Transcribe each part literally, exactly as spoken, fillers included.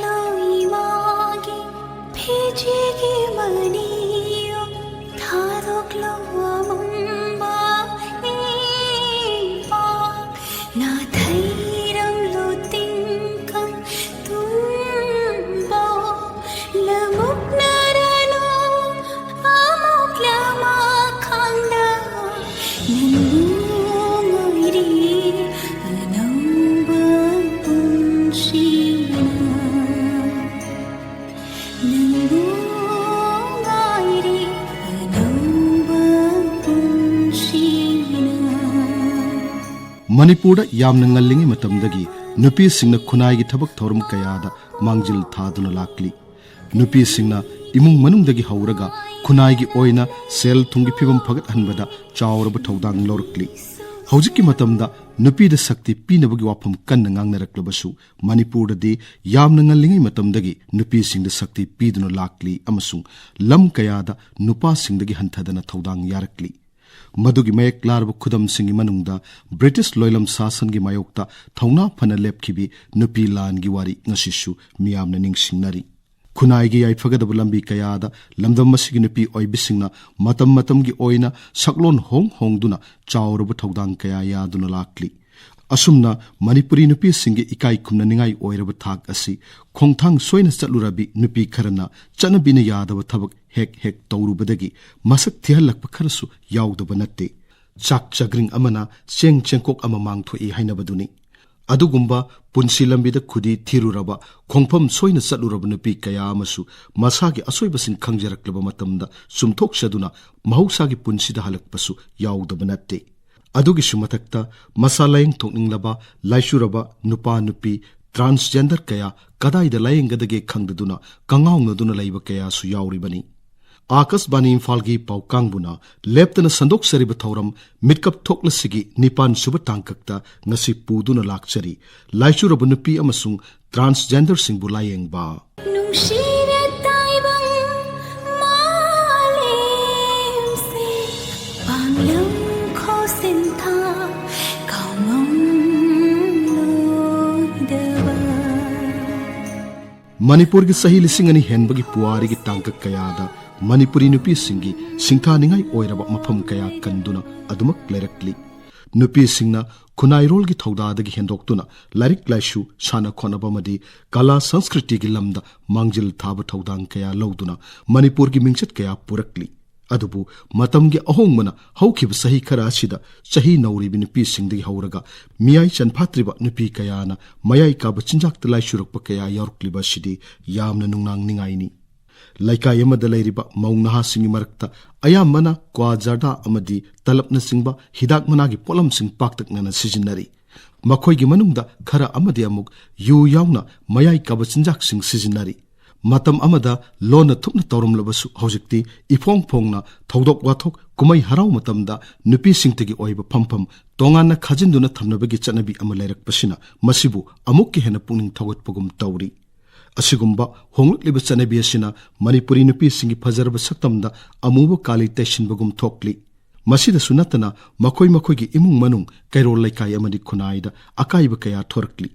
ꯂꯣꯏꯃꯥꯒꯤ ꯐꯤꯖꯤꯒꯤ ꯃꯅꯤꯌꯣ ꯊꯥꯗꯣꯛꯂꯣ ꯑꯃꯝꯕ ꯏꯄꯥ ꯅꯥꯊꯩꯔꯝꯂꯣ ꯇꯤꯡꯈꯪ ꯇꯨꯝꯕ ꯂꯃꯨꯛꯅꯔꯅꯣ ꯑꯃꯨꯛ ꯂꯃꯈꯥꯡꯗ ꯅꯪꯕꯨ ꯉꯥꯏꯔꯤ ꯑꯅꯧꯕ ꯄꯨꯟꯁꯤꯅ ꯅꯪꯕꯨ ꯉꯥꯏꯔꯤ ꯑꯅꯧꯕ ꯄꯨꯟꯁꯤꯅ꯫ ꯃꯅꯤꯄꯨꯔꯗ ꯌꯥꯝꯅ ꯉꯜꯂꯤꯉꯩ ꯃꯇꯝꯗꯒꯤ ꯅꯨꯄꯤꯁꯤꯡꯅ ꯈꯨꯟꯅꯥꯏꯒꯤ ꯊꯕꯛ ꯊꯧꯔꯝ ꯀꯌꯥꯗ ꯃꯥꯡꯖꯤꯜ ꯊꯥꯗꯨꯅ ꯂꯥꯛꯂꯤ꯫ ꯅꯨꯄꯤꯁꯤꯡꯅ ꯏꯃꯨꯡ ꯃꯅꯨꯡꯗꯒꯤ ꯍꯧꯔꯒ ꯈꯨꯟꯅꯥꯏꯒꯤ ꯑꯣꯏꯅ ꯁꯦꯜ ꯊꯨꯝꯒꯤ ꯐꯤꯕꯝ ꯐꯒꯠꯍꯟꯕꯗ ꯆꯥꯎꯔꯕ ꯊꯧꯗꯥꯡ ꯂꯧꯔꯛꯂꯤ꯫ ꯍꯧꯖꯤꯛꯀꯤ ꯃꯇꯝꯗ ꯅꯨꯄꯤꯗ ꯁꯛꯇꯤ ꯄꯤꯅꯕꯒꯤ ꯋꯥꯐꯝ ꯀꯟꯅ ꯉꯥꯡꯅꯔꯛꯂꯕꯁꯨ, ꯃꯅꯤꯄꯨꯔꯗꯗꯤ ꯌꯥꯝꯅ ꯉꯜꯂꯤꯉꯩ ꯃꯇꯝꯗꯒꯤ ꯅꯨꯄꯤꯁꯤꯡꯗ ꯁꯛꯇꯤ ꯄꯤꯗꯨꯅ ꯂꯥꯛꯂꯤ ꯑꯃꯁꯨꯡ ꯂꯝ ꯀꯌꯥꯗ ꯅꯨꯄꯥꯁꯤꯡꯗꯒꯤ ꯍꯟꯊꯗꯅ ꯊꯧꯗꯥꯡ ꯌꯥꯔꯛꯂꯤ꯫ ꯃꯗꯨꯒꯤ ꯃꯌꯦꯛ ꯂꯥꯔꯕ ꯈꯨꯗꯝꯁꯤꯡꯒꯤ ꯃꯅꯨꯡꯗ ꯕ꯭ꯔꯤꯇꯤꯁ ꯂꯣꯏꯂꯝ ꯁꯥꯁꯟꯒꯤ ꯃꯥꯌꯣꯛꯇ ꯊꯧꯅꯥ ꯐꯅ ꯂꯦꯞꯈꯤꯕꯤ ꯅꯨꯄꯤ ꯂꯥꯟꯒꯤ ꯋꯥꯔꯤ ꯉꯁꯤꯁꯨ ꯃꯤꯌꯥꯝꯅ ꯅꯤꯡꯁꯤꯡꯅꯔꯤ꯫ ꯈꯨꯟꯅꯥꯏꯒꯤ ꯌꯥꯏꯐꯒꯗꯕ ꯂꯝꯕꯤ ꯀꯌꯥꯗ ꯂꯝꯗꯝ ꯑꯁꯤꯒꯤ ꯅꯨꯄꯤ ꯑꯣꯏꯕꯤꯁꯤꯡꯅ ꯃꯇꯝ ꯃꯇꯝꯒꯤ ꯑꯣꯏꯅ ꯁꯛꯂꯣꯟ ꯍꯣꯡ ꯍꯣꯡꯗꯨꯅ ꯆꯥꯎꯔꯕ ꯊꯧꯗꯥꯡ ꯀꯌꯥ ꯌꯥꯗꯨꯅ ꯂꯥꯛꯂꯤ꯫ ꯑꯁꯨꯝꯅ ꯃꯅꯤꯄꯨꯔꯤ ꯅꯨꯄꯤꯁꯤꯡꯒꯤ ꯏꯀꯥꯏ ꯈꯨꯝꯅꯅꯤꯡꯉꯥꯏ ꯑꯣꯏꯔꯕ ꯊꯥꯛ ꯑꯁꯤ ꯈꯣꯡꯊꯥꯡ ꯁꯣꯏꯅ ꯆꯠꯂꯨꯔꯕꯤ ꯅꯨꯄꯤ ꯈꯔꯅ ꯆꯠꯅꯕꯤꯅ ꯌꯥꯗꯕ ꯊꯕꯛ ꯍꯦꯛ ꯍꯦꯛ ꯇꯧꯔꯨꯕꯗꯒꯤ ꯃꯁꯛ ꯊꯤꯍꯜꯂꯛꯄ ꯈꯔꯁꯨ ꯌꯥꯎꯗꯕ ꯅꯠꯇꯦ꯫ ꯆꯥꯛ ꯆꯥꯒ꯭ꯔꯤꯡ ꯑꯃꯅ ꯆꯦꯡ ꯆꯦꯡꯀꯣꯛ ꯑꯃ ꯃꯥꯡꯊꯣꯛꯏ ꯍꯥꯏꯅꯕꯗꯨꯅꯤ꯫ ꯑꯗꯨꯒꯨꯝꯕ ꯄꯨꯟꯁꯤ ꯂꯝꯕꯤꯗ ꯈꯨꯗꯤ ꯊꯤꯔꯨꯔꯕ, ꯈꯣꯡꯐꯝ ꯁꯣꯏꯅ ꯆꯠꯂꯨꯔꯕ ꯅꯨꯄꯤ ꯀꯌꯥ ꯑꯃꯁꯨ ꯃꯁꯥꯒꯤ ꯑꯁꯣꯏꯕꯁꯤꯡ ꯈꯪꯖꯔꯛꯂꯕ ꯃꯇꯝꯗ ꯆꯨꯝꯊꯣꯛꯆꯗꯨꯅ ꯃꯍꯧꯁꯥꯒꯤ ꯄꯨꯟꯁꯤꯗ ꯍꯜꯂꯛꯄꯁꯨ ꯌꯥꯎꯗꯕ ꯅꯠꯇꯦ꯫ ꯑꯗꯨꯒꯤꯁꯨ ꯃꯊꯛꯇ ꯃꯁꯥ ꯂꯥꯌꯦꯡ ꯊꯣꯛꯅꯤꯡꯂꯕ, ꯂꯥꯏꯆꯨꯔꯕ ꯅꯨꯄꯥ ꯅꯨꯄꯤ, transgender ꯀꯌꯥ ꯀꯗꯥꯏꯗ ꯂꯥꯌꯦꯡꯒꯗꯒꯦ ꯈꯪꯗꯗꯨꯅ ꯀꯉꯥꯎꯅꯗꯨꯅ ꯂꯩꯕ ꯀꯌꯥꯁꯨ ꯌꯥꯎꯔꯤꯕꯅꯤ꯫ ꯑꯥꯀꯥꯁꯕꯥꯅꯤ ꯏꯝꯐꯥꯜꯒꯤ ꯄꯥꯎ ꯀꯥꯡꯕꯨꯅ ꯂꯦꯞꯇꯅ ꯁꯟꯗꯣꯛꯆꯔꯤꯕ ꯊꯧꯔꯝ ꯃꯤꯠꯀꯞ ꯊꯣꯛꯂꯁꯤꯒꯤ ꯅꯤꯄꯥꯟ ꯁꯨꯕ ꯇꯥꯡꯀꯛꯇ ꯉꯁꯤ ꯄꯨꯗꯨꯅ ꯂꯥꯛꯆꯔꯤ꯫ ꯂꯥꯏꯆꯨꯔꯕ ꯅꯨꯄꯤ ꯑꯃꯁꯨꯡ transgenderꯁꯤꯡꯕꯨ ꯂꯥꯌꯦꯡꯕ꯫ ꯅꯨꯡꯁꯤꯔ ꯇꯥꯏꯕꯪ ꯃꯥꯂꯦꯝꯁꯦ ꯄꯥꯡꯂꯪ ꯈꯣꯁꯤꯟꯊꯥ ꯀꯥꯎꯉꯝꯂꯣꯏꯗꯕ꯫ ꯃꯅꯤꯄꯨꯔꯒꯤ ꯆꯍꯤ ꯂꯤꯁꯤꯡ ꯑꯅꯤ ꯍꯦꯟꯕꯒꯤ ꯄꯨꯋꯥꯔꯤꯒꯤ ꯇꯥꯡꯀꯛ ꯀꯌꯥꯗ ꯃꯅꯤꯄꯨꯔꯤ ꯅꯨꯄꯤꯁꯤꯡꯒꯤ ꯁꯤꯡꯊꯥꯅꯤꯡꯉꯥꯏ ꯑꯣꯏꯔꯕ ꯃꯐꯝ ꯀꯌꯥ ꯀꯟꯗꯨꯅ ꯑꯗꯨꯃꯛ ꯂꯩꯔꯛꯂꯤ꯫ ꯅꯨꯄꯤꯁꯤꯡꯅ ꯈꯨꯟꯅꯥꯏꯔꯣꯜꯒꯤ ꯊꯧꯗꯥꯗꯒꯤ ꯍꯦꯟꯗꯣꯛꯇꯨꯅ ꯂꯥꯏꯔꯤꯛ ꯂꯥꯏꯁꯨ, ꯁꯥꯟꯅ ꯈꯣꯠꯅꯕ ꯑꯃꯗꯤ ꯀꯂꯥ ꯁꯪꯁꯀ꯭ꯔꯤꯇꯤꯒꯤ ꯂꯝꯗ ꯃꯥꯡꯖꯤꯜ ꯊꯥꯕ ꯊꯧꯗꯥꯡ ꯀꯌꯥ ꯂꯧꯗꯨꯅ ꯃꯅꯤꯄꯨꯔꯒꯤ ꯃꯤꯡꯆꯠ ꯀꯌꯥ ꯄꯨꯔꯛꯂꯤ꯫ ꯑꯗꯨꯕꯨ ꯃꯇꯝꯒꯤ ꯑꯍꯣꯡꯕꯅ ꯍꯧꯈꯤꯕ ꯆꯍꯤ ꯈꯔ ꯑꯁꯤꯗ ꯆꯍꯤ ꯅꯧꯔꯤꯕꯤ ꯅꯨꯄꯤꯁꯤꯡꯗꯒꯤ ꯍꯧꯔꯒ ꯃꯤꯌꯥꯏ ꯆꯟꯐꯥꯠꯇ꯭ꯔꯤꯕ ꯅꯨꯄꯤ ꯀꯌꯥꯅ ꯃꯌꯥꯏ ꯀꯥꯕ ꯆꯤꯟꯖꯥꯛꯇ ꯂꯥꯏꯆꯨꯔꯛꯄ ꯀꯌꯥ ꯌꯥꯎꯔꯛꯂꯤꯕ ꯑꯁꯤꯗꯤ ꯌꯥꯝꯅ ꯅꯨꯡꯅꯥꯡꯅꯤꯡꯉꯥꯏꯅꯤ꯫ ꯂꯩꯀꯥꯏ ꯑꯃꯗ ꯂꯩꯔꯤꯕ ꯃꯧ ꯅꯍꯥꯁꯤꯡꯒꯤ ꯃꯔꯛꯇ ꯑꯌꯥꯝꯕꯅ ꯀ꯭ꯋꯥ ꯖꯔꯗꯥ ꯑꯃꯗꯤ ꯇꯂꯞꯅꯆꯤꯡꯕ ꯍꯤꯗꯥꯛ ꯃꯅꯥꯒꯤ ꯄꯣꯠꯂꯝꯁꯤꯡ ꯄꯥꯛꯇꯛꯅꯅ ꯁꯤꯖꯤꯟꯅꯔꯤ꯫ ꯃꯈꯣꯏꯒꯤ ꯃꯅꯨꯡꯗ ꯈꯔ ꯑꯃꯗꯤ ꯑꯃꯨꯛ ꯌꯨ ꯌꯥꯎꯅ ꯃꯌꯥꯏ ꯀꯥꯕ ꯆꯤꯟꯖꯥꯛꯁꯤꯡ ꯁꯤꯖꯤꯟꯅꯔꯤ꯫ ꯃꯇꯝ ꯑꯃꯗ ꯂꯣꯟꯅ ꯊꯨꯞꯅ ꯇꯧꯔꯝꯂꯕꯁꯨ ꯍꯧꯖꯤꯛꯇꯤ ꯏꯐꯣꯡ ꯐꯣꯡꯅ ꯊꯧꯗꯣꯛ ꯋꯥꯊꯣꯛ, ꯀꯨꯝꯍꯩ ꯍꯔꯥꯎ ꯃꯇꯝꯗ ꯅꯨꯄꯤꯁꯤꯡꯇꯒꯤ ꯑꯣꯏꯕ ꯐꯝꯐꯝ ꯇꯣꯉꯥꯟꯅ ꯈꯥꯖꯤꯟꯗꯨꯅ ꯊꯝꯅꯕꯒꯤ ꯆꯠꯅꯕꯤ ꯑꯃ ꯂꯩꯔꯛꯄꯁꯤꯅ ꯃꯁꯤꯕꯨ ꯑꯃꯨꯛꯀ ꯍꯦꯟꯅ ꯄꯨꯛꯅꯤꯡ ꯊꯧꯒꯠꯄꯒꯨꯝ ꯇꯧꯔꯤ꯫ ꯑꯁꯤꯒꯨꯝꯕ ꯍꯣꯡꯂꯛꯂꯤꯕ ꯆꯠꯅꯕꯤ ꯑꯁꯤꯅ ꯃꯅꯤꯄꯨꯔꯤ ꯅꯨꯄꯤꯁꯤꯡꯒꯤ ꯐꯖꯔꯕ ꯁꯛꯇꯝꯗ ꯑꯃꯨꯕ ꯀꯥꯂꯤ ꯇꯩꯁꯤꯟꯕꯒꯨꯝ ꯊꯣꯛꯂꯤ꯫ ꯃꯁꯤꯗꯁꯨ ꯅꯠꯇꯅ ꯃꯈꯣꯏ ꯃꯈꯣꯏꯒꯤ ꯏꯃꯨꯡ ꯃꯅꯨꯡ, ꯀꯩꯔꯣꯜ ꯂꯩꯀꯥꯏ ꯑꯃꯗꯤ ꯈꯨꯟꯅꯥꯏꯗ ꯑꯀꯥꯏꯕ ꯀꯌꯥ ꯊꯣꯔꯛꯂꯤ꯫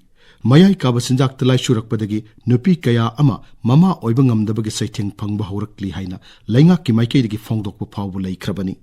ꯃꯌꯥꯏ ꯀꯥꯕ ꯆꯤꯟꯖꯥꯛꯇ ꯂꯥꯏꯆꯨꯔꯛꯄꯗꯒꯤ ꯅꯨꯄꯤ ꯀꯌꯥ ꯑꯃ ꯃꯃꯥ ꯑꯣꯏꯕ ꯉꯝꯗꯕꯒꯤ ꯆꯩꯊꯦꯡ ꯐꯪꯕ ꯍꯧꯔꯛꯂꯤ ꯍꯥꯏꯅ ꯂꯩꯉꯥꯛꯀꯤ ꯃꯥꯏꯀꯩꯗꯒꯤ ꯐꯣꯡꯗꯣꯛꯄ ꯐꯥꯎꯕ ꯂꯩꯈ꯭ꯔꯕꯅꯤ꯫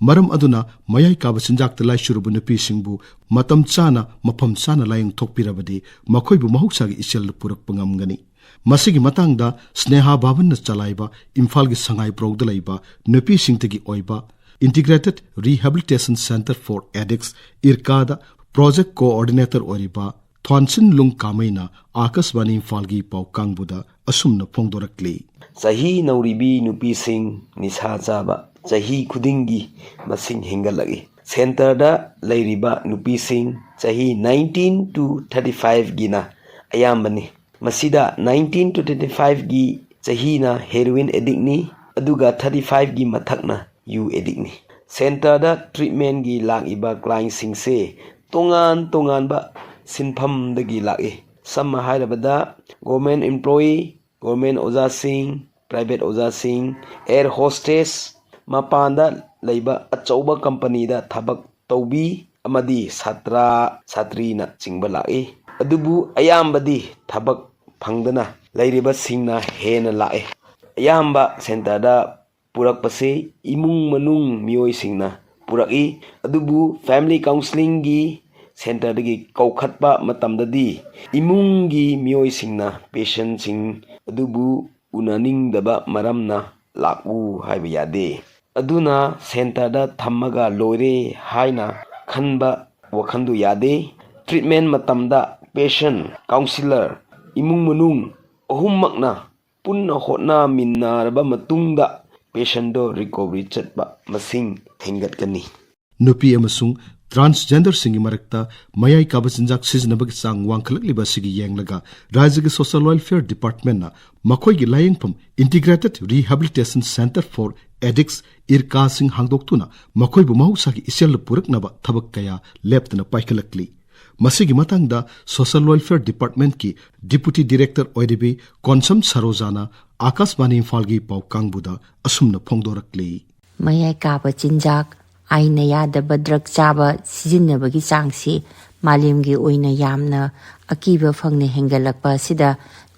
ꯃꯔꯝ ꯑꯗꯨꯅ ꯃꯌꯥꯏ ꯀꯥꯕ ꯆꯤꯟꯖꯥꯛꯇ ꯂꯥꯏꯆꯨꯔꯕ ꯅꯨꯄꯤꯁꯤꯡꯕꯨ ꯃꯇꯝ ꯆꯥꯅ, ꯃꯐꯝ ꯆꯥꯅ ꯂꯥꯌꯦꯡ ꯊꯣꯛꯄꯤꯔꯕꯗꯤ ꯃꯈꯣꯏꯕꯨ ꯃꯍꯧꯁꯥꯒꯤ ꯏꯆꯦꯜꯗ ꯄꯨꯔꯛꯄ ꯉꯝꯒꯅꯤ꯫ ꯃꯁꯤꯒꯤ ꯃꯇꯥꯡꯗ ꯁ꯭ꯅꯦꯍꯥ ꯚꯥꯕꯟꯅ ꯆꯂꯥꯏꯕ ꯏꯝꯐꯥꯜꯒꯤ ꯁꯉꯥꯏꯄ꯭ꯔꯧꯗ ꯂꯩꯕ ꯅꯨꯄꯤꯁꯤꯡꯇꯒꯤ ꯑꯣꯏꯕ Integrated Rehabilitation Centre for Addicts, ꯏꯔꯀꯥꯗ project coordinator ꯑꯣꯏꯔꯤꯕ ꯊ꯭ꯋꯥꯟꯁꯤꯟꯂꯨꯡ ꯀꯥꯃꯩꯅ ꯑꯥꯀꯥꯁꯕꯥꯅꯤ ꯏꯝꯐꯥꯜꯒꯤ ꯄꯥꯎ ꯀꯥꯡꯕꯨꯗ ꯑꯁꯨꯝꯅ ꯐꯣꯡꯗꯣꯔꯛꯂꯤ꯫ ꯆꯍꯤ ꯅꯧꯔꯤꯕꯤ ꯅꯨꯄꯤꯁꯤꯡ, ꯅꯤꯁꯥ ꯆꯥꯕ ꯆꯍꯤ ꯈꯨꯗꯤꯡꯒꯤ ꯃꯁꯤꯡ ꯍꯦꯟꯒꯠꯂꯛꯏ꯫ Centreꯗ ꯂꯩꯔꯤꯕ ꯅꯨꯄꯤꯁꯤꯡ ꯆꯍꯤ nineteen to thirty fiveꯒꯤꯅ ꯑꯌꯥꯝꯕꯅꯤ꯫ ꯃꯁꯤꯗ nineteen to thirty fiveꯒꯤ ꯆꯍꯤꯅ heroin addictꯅꯤ, ꯑꯗꯨꯒ thirty fiveꯒꯤ ꯃꯊꯛꯅ ꯌꯨ addictꯅꯤ꯫ Centreꯗ treatmentꯒꯤ ꯂꯥꯛꯏꯕ clientꯁꯤꯡꯁꯦ ꯇꯣꯉꯥꯟ ꯇꯣꯉꯥꯟꯕ ꯁꯤꯟꯐꯝꯗꯒꯤ ꯂꯥꯛꯏ꯫ ꯁꯝꯅ ꯍꯥꯏꯔꯕꯗ, government employee, government ꯑꯣꯖꯥꯁꯤꯡ, private ꯑꯣꯖꯥꯁꯤꯡ, air hostess, ꯃꯄꯥꯟꯗ ꯂꯩꯕ ꯑꯆꯧꯕ companyꯗ ꯊꯕꯛ ꯇꯧꯕꯤ ꯑꯃꯗꯤ ꯁꯥꯇ꯭ꯔ ꯁꯥꯇ꯭ꯔꯤꯅꯆꯤꯡꯕ ꯂꯥꯛꯏ꯫ ꯑꯗꯨꯕꯨ ꯑꯌꯥꯝꯕꯗꯤ ꯊꯕꯛ ꯐꯪꯗꯅ ꯂꯩꯔꯤꯕꯁꯤꯡꯅ ꯍꯦꯟꯅ ꯂꯥꯛꯑꯦ꯫ ꯑꯌꯥꯝꯕ centreꯗ ꯄꯨꯔꯛꯄꯁꯤ ꯏꯃꯨꯡ ꯃꯅꯨꯡ ꯃꯤꯑꯣꯏꯁꯤꯡꯅ ꯄꯨꯔꯛꯏ꯫ ꯑꯗꯨꯕꯨ family counselingꯒꯤ centreꯗꯒꯤ ꯀꯧꯈꯠꯄ ꯃꯇꯝꯗꯗꯤ ꯏꯃꯨꯡꯒꯤ ꯃꯤꯑꯣꯏꯁꯤꯡꯅ patientꯁꯤꯡ ꯑꯗꯨꯕꯨ ꯎꯅꯅꯤꯡꯗꯕ ꯃꯔꯝꯅ ꯂꯥꯛꯎ ꯍꯥꯏꯕ ꯌꯥꯗꯦ꯫ ꯑꯗꯨꯅ centreꯗ ꯊꯝꯃꯒ ꯂꯣꯏꯔꯦ ꯍꯥꯏꯅ ꯈꯟꯕ ꯋꯥꯈꯟꯗꯨ ꯌꯥꯗꯦ꯫ Treatment ꯃꯇꯝꯗ patient, counsellor, ꯏꯃꯨꯡ ꯃꯅꯨꯡ ꯑꯍꯨꯝꯃꯛꯅ ꯄꯨꯟꯅ ꯍꯣꯠꯅꯃꯤꯟꯅꯔꯕ ꯃꯇꯨꯡꯗ patientꯗꯣ recovery ꯆꯠꯄ ꯃꯁꯤꯡ ꯍꯦꯟꯒꯠꯀꯅꯤ꯫ ꯅꯨꯄꯤ ꯑꯃꯁꯨꯡ transgenderꯁꯤꯡꯒꯤ ꯃꯔꯛꯇ ꯃꯌꯥꯏ ꯀꯥꯕ ꯆꯤꯟꯖꯥꯛ ꯁꯤꯖꯤꯟꯅꯕꯒꯤ ꯆꯥꯡ ꯋꯥꯡꯈꯠꯂꯛꯂꯤꯕ ꯑꯁꯤꯒꯤ ꯌꯦꯡꯂꯒ ꯔꯥꯖ꯭ꯌꯒꯤ Social Welfare Departmentꯅ ꯃꯈꯣꯏꯒꯤ ꯂꯥꯌꯦꯡꯐꯝ Integrated Rehabilitation Centre for Addicts, IRCAꯁꯤꯡ ꯍꯥꯡꯗꯣꯛꯇꯨꯅ ꯃꯈꯣꯏꯕꯨ ꯃꯍꯧꯁꯥꯒꯤ ꯏꯆꯦꯜꯗ ꯄꯨꯔꯛꯅꯕ ꯊꯕꯛ ꯀꯌꯥ ꯂꯦꯞꯇꯅ ꯄꯥꯏꯈꯠꯂꯛꯂꯤ꯫ ꯃꯁꯤꯒꯤ ꯃꯇꯥꯡꯗ Social Welfare Departmentꯀꯤ Deputy Director ꯑꯣꯏꯔꯤꯕꯤ Konsam ꯁꯔꯣꯖꯥꯅ ꯑꯥꯀꯥꯁꯕꯥꯅꯤ ꯏꯝꯐꯥꯜꯒꯤ ꯄꯥꯎ ꯀꯥꯡꯕꯨꯗ ꯑꯁꯨꯝꯅ ꯐꯣꯡꯗꯣꯔꯛꯂꯤ꯫ ꯃꯌꯥꯏ ꯀꯥꯕ ꯆꯤꯟꯖꯥꯛ, ꯑꯥꯏꯟꯅ ꯌꯥꯗꯕ drug ꯆꯥꯕ, ꯁꯤꯖꯤꯟꯅꯕꯒꯤ ꯆꯥꯡꯁꯤ ꯃꯥꯂꯦꯝꯒꯤ ꯑꯣꯏꯅ ꯌꯥꯝꯅ ꯑꯀꯤꯕ ꯐꯪꯅ ꯍꯦꯟꯒꯠꯂꯛꯄ ꯑꯁꯤꯗ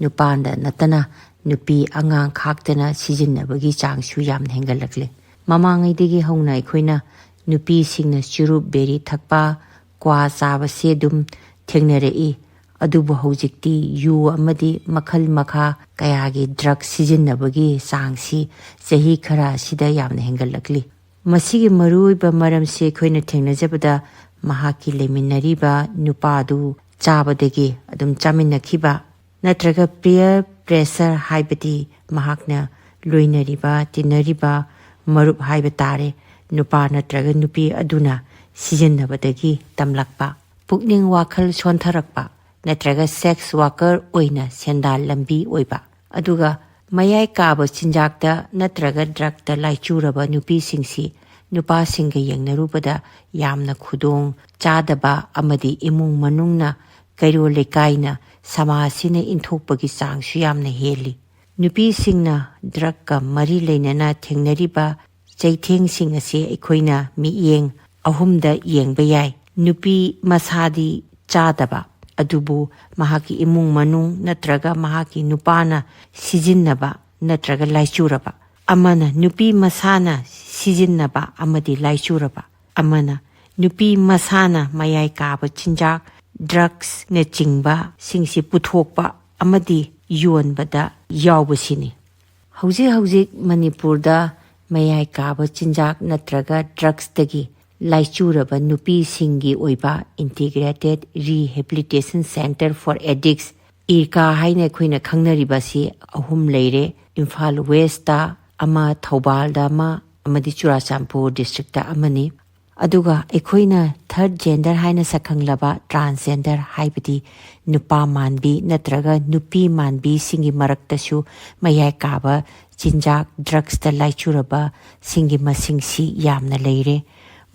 ꯅꯨꯄꯥꯗ ꯅꯠꯇꯅ ꯅꯨꯄꯤ ꯑꯉꯥꯡ ꯈꯥꯛꯇꯅ ꯁꯤꯖꯤꯟꯅꯕꯒꯤ ꯆꯥꯡꯁꯨ ꯌꯥꯝꯅ ꯍꯦꯟꯒꯠꯂꯛꯂꯤ꯫ ꯃꯃꯥꯡꯉꯩꯗꯒꯤ ꯍꯧꯅ ꯑꯩꯈꯣꯏꯅ ꯅꯨꯄꯤꯁꯤꯡꯅ ꯆꯨꯔꯨꯞ ꯕꯦꯔꯤ ꯊꯛꯄ, ꯀ꯭ꯋꯥ ꯆꯥꯕꯁꯤ ꯑꯗꯨꯝ ꯊꯦꯡꯅꯔꯛꯏ꯫ ꯑꯗꯨꯕꯨ ꯍꯧꯖꯤꯛꯇꯤ ꯌꯨ ꯑꯃꯗꯤ ꯃꯈꯜ ꯃꯈꯥ ꯀꯌꯥꯒꯤ drug ꯁꯤꯖꯤꯟꯅꯕꯒꯤ ꯆꯥꯡꯁꯤ ꯆꯍꯤ ꯈꯔ ꯑꯁꯤꯗ ꯌꯥꯝꯅ ꯍꯦꯟꯒꯠꯂꯛꯂꯤ꯫ ꯃꯁꯤꯒꯤ ꯃꯔꯨꯑꯣꯏꯕ ꯃꯔꯝꯁꯤ ꯑꯩꯈꯣꯏꯅ ꯊꯦꯡꯅꯖꯕꯗ ꯃꯍꯥꯛꯀꯤ ꯂꯩꯃꯤꯟꯅꯔꯤꯕ ꯅꯨꯄꯥꯗꯨ ꯆꯥꯕꯗꯒꯤ ꯑꯗꯨꯝ ꯆꯥꯃꯤꯟꯅꯈꯤꯕ ꯅꯠꯇ꯭ꯔꯒ peer pressure ꯍꯥꯏꯕꯗꯤ ꯃꯍꯥꯛꯅ ꯂꯣꯏꯅꯔꯤꯕ, ꯇꯤꯟꯅꯔꯤꯕ ꯃꯔꯨꯞ ꯍꯥꯏꯕ ꯇꯥꯔꯦ, ꯅꯨꯄꯥ ꯅꯠꯇ꯭ꯔꯒ ꯅꯨꯄꯤ ꯑꯗꯨꯅ ꯁꯤꯖꯤꯟꯅꯕꯗꯒꯤ ꯇꯝꯂꯛꯄ, ꯄꯨꯛꯅꯤꯡ ꯋꯥꯈꯜ ꯁꯣꯟꯊꯔꯛꯄ ꯅꯠꯇ꯭ꯔꯒ sex worker ꯑꯣꯏꯅ ꯁꯦꯟꯗꯥꯜ ꯂꯝꯕꯤ ꯑꯣꯏꯕ, ꯑꯗꯨꯒ ꯃꯌꯥꯏ ꯀꯥꯕ ꯆꯤꯟꯖꯥꯛꯇ ꯅꯠꯇ꯭ꯔꯒ drugꯇ ꯂꯥꯏꯆꯨꯔꯕ ꯅꯨꯄꯤꯁꯤꯡꯁꯤ ꯅꯨꯄꯥꯁꯤꯡꯒ ꯌꯦꯡꯅꯔꯨꯕꯗ ꯌꯥꯝꯅ ꯈꯨꯗꯣꯡ ꯆꯥꯗꯕ ꯑꯃꯗꯤ ꯏꯃꯨꯡ ꯃꯅꯨꯡꯅ, ꯀꯩꯔꯣꯜ ꯂꯩꯀꯥꯏꯅ, ꯁꯃꯥꯖꯁꯤꯅ ꯏꯟꯊꯣꯛꯄꯒꯤ ꯆꯥꯡꯁꯨ ꯌꯥꯝꯅ ꯍꯦꯜꯂꯤ꯫ ꯅꯨꯄꯤꯁꯤꯡꯅ drugꯀ ꯃꯔꯤ ꯂꯩꯅꯅ ꯊꯦꯡꯅꯔꯤꯕ ꯆꯩꯊꯦꯡꯁꯤꯡ ꯑꯁꯤ ꯑꯩꯈꯣꯏꯅ ꯃꯤꯠꯌꯦꯡ ꯑꯍꯨꯝꯗ ꯌꯦꯡꯕ ꯌꯥꯏ꯫ ꯅꯨꯄꯤ ꯃꯁꯥꯗꯤ ꯆꯥꯗꯕ, ꯑꯗꯨꯕꯨ ꯃꯍꯥꯛꯀꯤ ꯏꯃꯨꯡ ꯃꯅꯨꯡ ꯅꯠꯇ꯭ꯔꯒ ꯃꯍꯥꯛꯀꯤ ꯅꯨꯄꯥꯅ ꯁꯤꯖꯤꯟꯅꯕ ꯅꯠꯇ꯭ꯔꯒ ꯂꯥꯏꯆꯨꯔꯕ, ꯑꯃꯅ ꯅꯨꯄꯤ ꯃꯁꯥꯅ ꯁꯤꯖꯤꯟꯅꯕ ꯑꯃꯗꯤ ꯂꯥꯏꯆꯨꯔꯕ, ꯑꯃꯅ ꯅꯨꯄꯤ ꯃꯁꯥꯅ ꯃꯌꯥꯏ ꯀꯥꯕ ꯆꯤꯟꯖꯥꯛ, ꯗ꯭ꯔꯒꯁꯅꯆꯤꯡꯕꯁꯤꯡꯁꯤ ꯄꯨꯊꯣꯛꯄ ꯑꯃꯗꯤ ꯌꯣꯟꯕꯗ ꯌꯥꯎꯕꯁꯤꯅꯤ꯫ ꯍꯧꯖꯤꯛ ꯍꯧꯖꯤꯛ ꯃꯅꯤꯄꯨꯔꯗ ꯃꯌꯥꯏ ꯀꯥꯕ ꯆꯤꯟꯖꯥꯛ ꯅꯠꯇ꯭ꯔꯒ ꯗ꯭ꯔꯒꯁꯇꯒꯤ ꯂꯥꯏꯆꯨꯔꯕ ꯅꯨꯄꯤꯁꯤꯡꯒꯤ ꯑꯣꯏꯕ Integrated Rehabilitation Centre for Addicts, ꯏꯔꯀꯥ ꯍꯥꯏꯅ ꯑꯩꯈꯣꯏꯅ ꯈꯪꯅꯔꯤꯕ ꯑꯁꯤ ꯑꯍꯨꯝ ꯂꯩꯔꯦ꯫ ꯏꯝꯐꯥꯜ ꯋꯦꯁꯇ ꯑꯃ, ꯊꯧꯕꯥꯜꯗ ꯑꯃ, ꯑꯃꯗꯤ ꯆꯨꯔꯥꯆꯥꯟꯄꯨꯔ ꯗꯤꯁꯇ꯭ꯔꯤꯛꯇ ꯑꯃꯅꯤ꯫ ꯑꯗꯨꯒ ꯑꯩꯈꯣꯏꯅ ꯊꯔꯗ ꯖꯦꯟꯗꯔ ꯍꯥꯏꯅ ꯁꯛꯈꯪꯂꯕ ꯇ꯭ꯔꯥꯟꯁꯖꯦꯟꯗꯔ, ꯍꯥꯏꯕꯗꯤ ꯅꯨꯄꯥ ꯃꯥꯟꯕꯤ ꯅꯠꯇ꯭ꯔꯒ ꯅꯨꯄꯤ ꯃꯥꯟꯕꯤꯁꯤꯡꯒꯤ ꯃꯔꯛꯇꯁꯨ ꯃꯌꯥꯏ ꯀꯥꯕ ꯆꯤꯟꯖꯥꯛ, ꯗ꯭ꯔꯒꯁꯇ ꯂꯥꯏꯆꯨꯔꯕꯁꯤꯡꯒꯤ ꯃꯁꯤꯡꯁꯤ ꯌꯥꯝꯅ ꯂꯩꯔꯦ꯫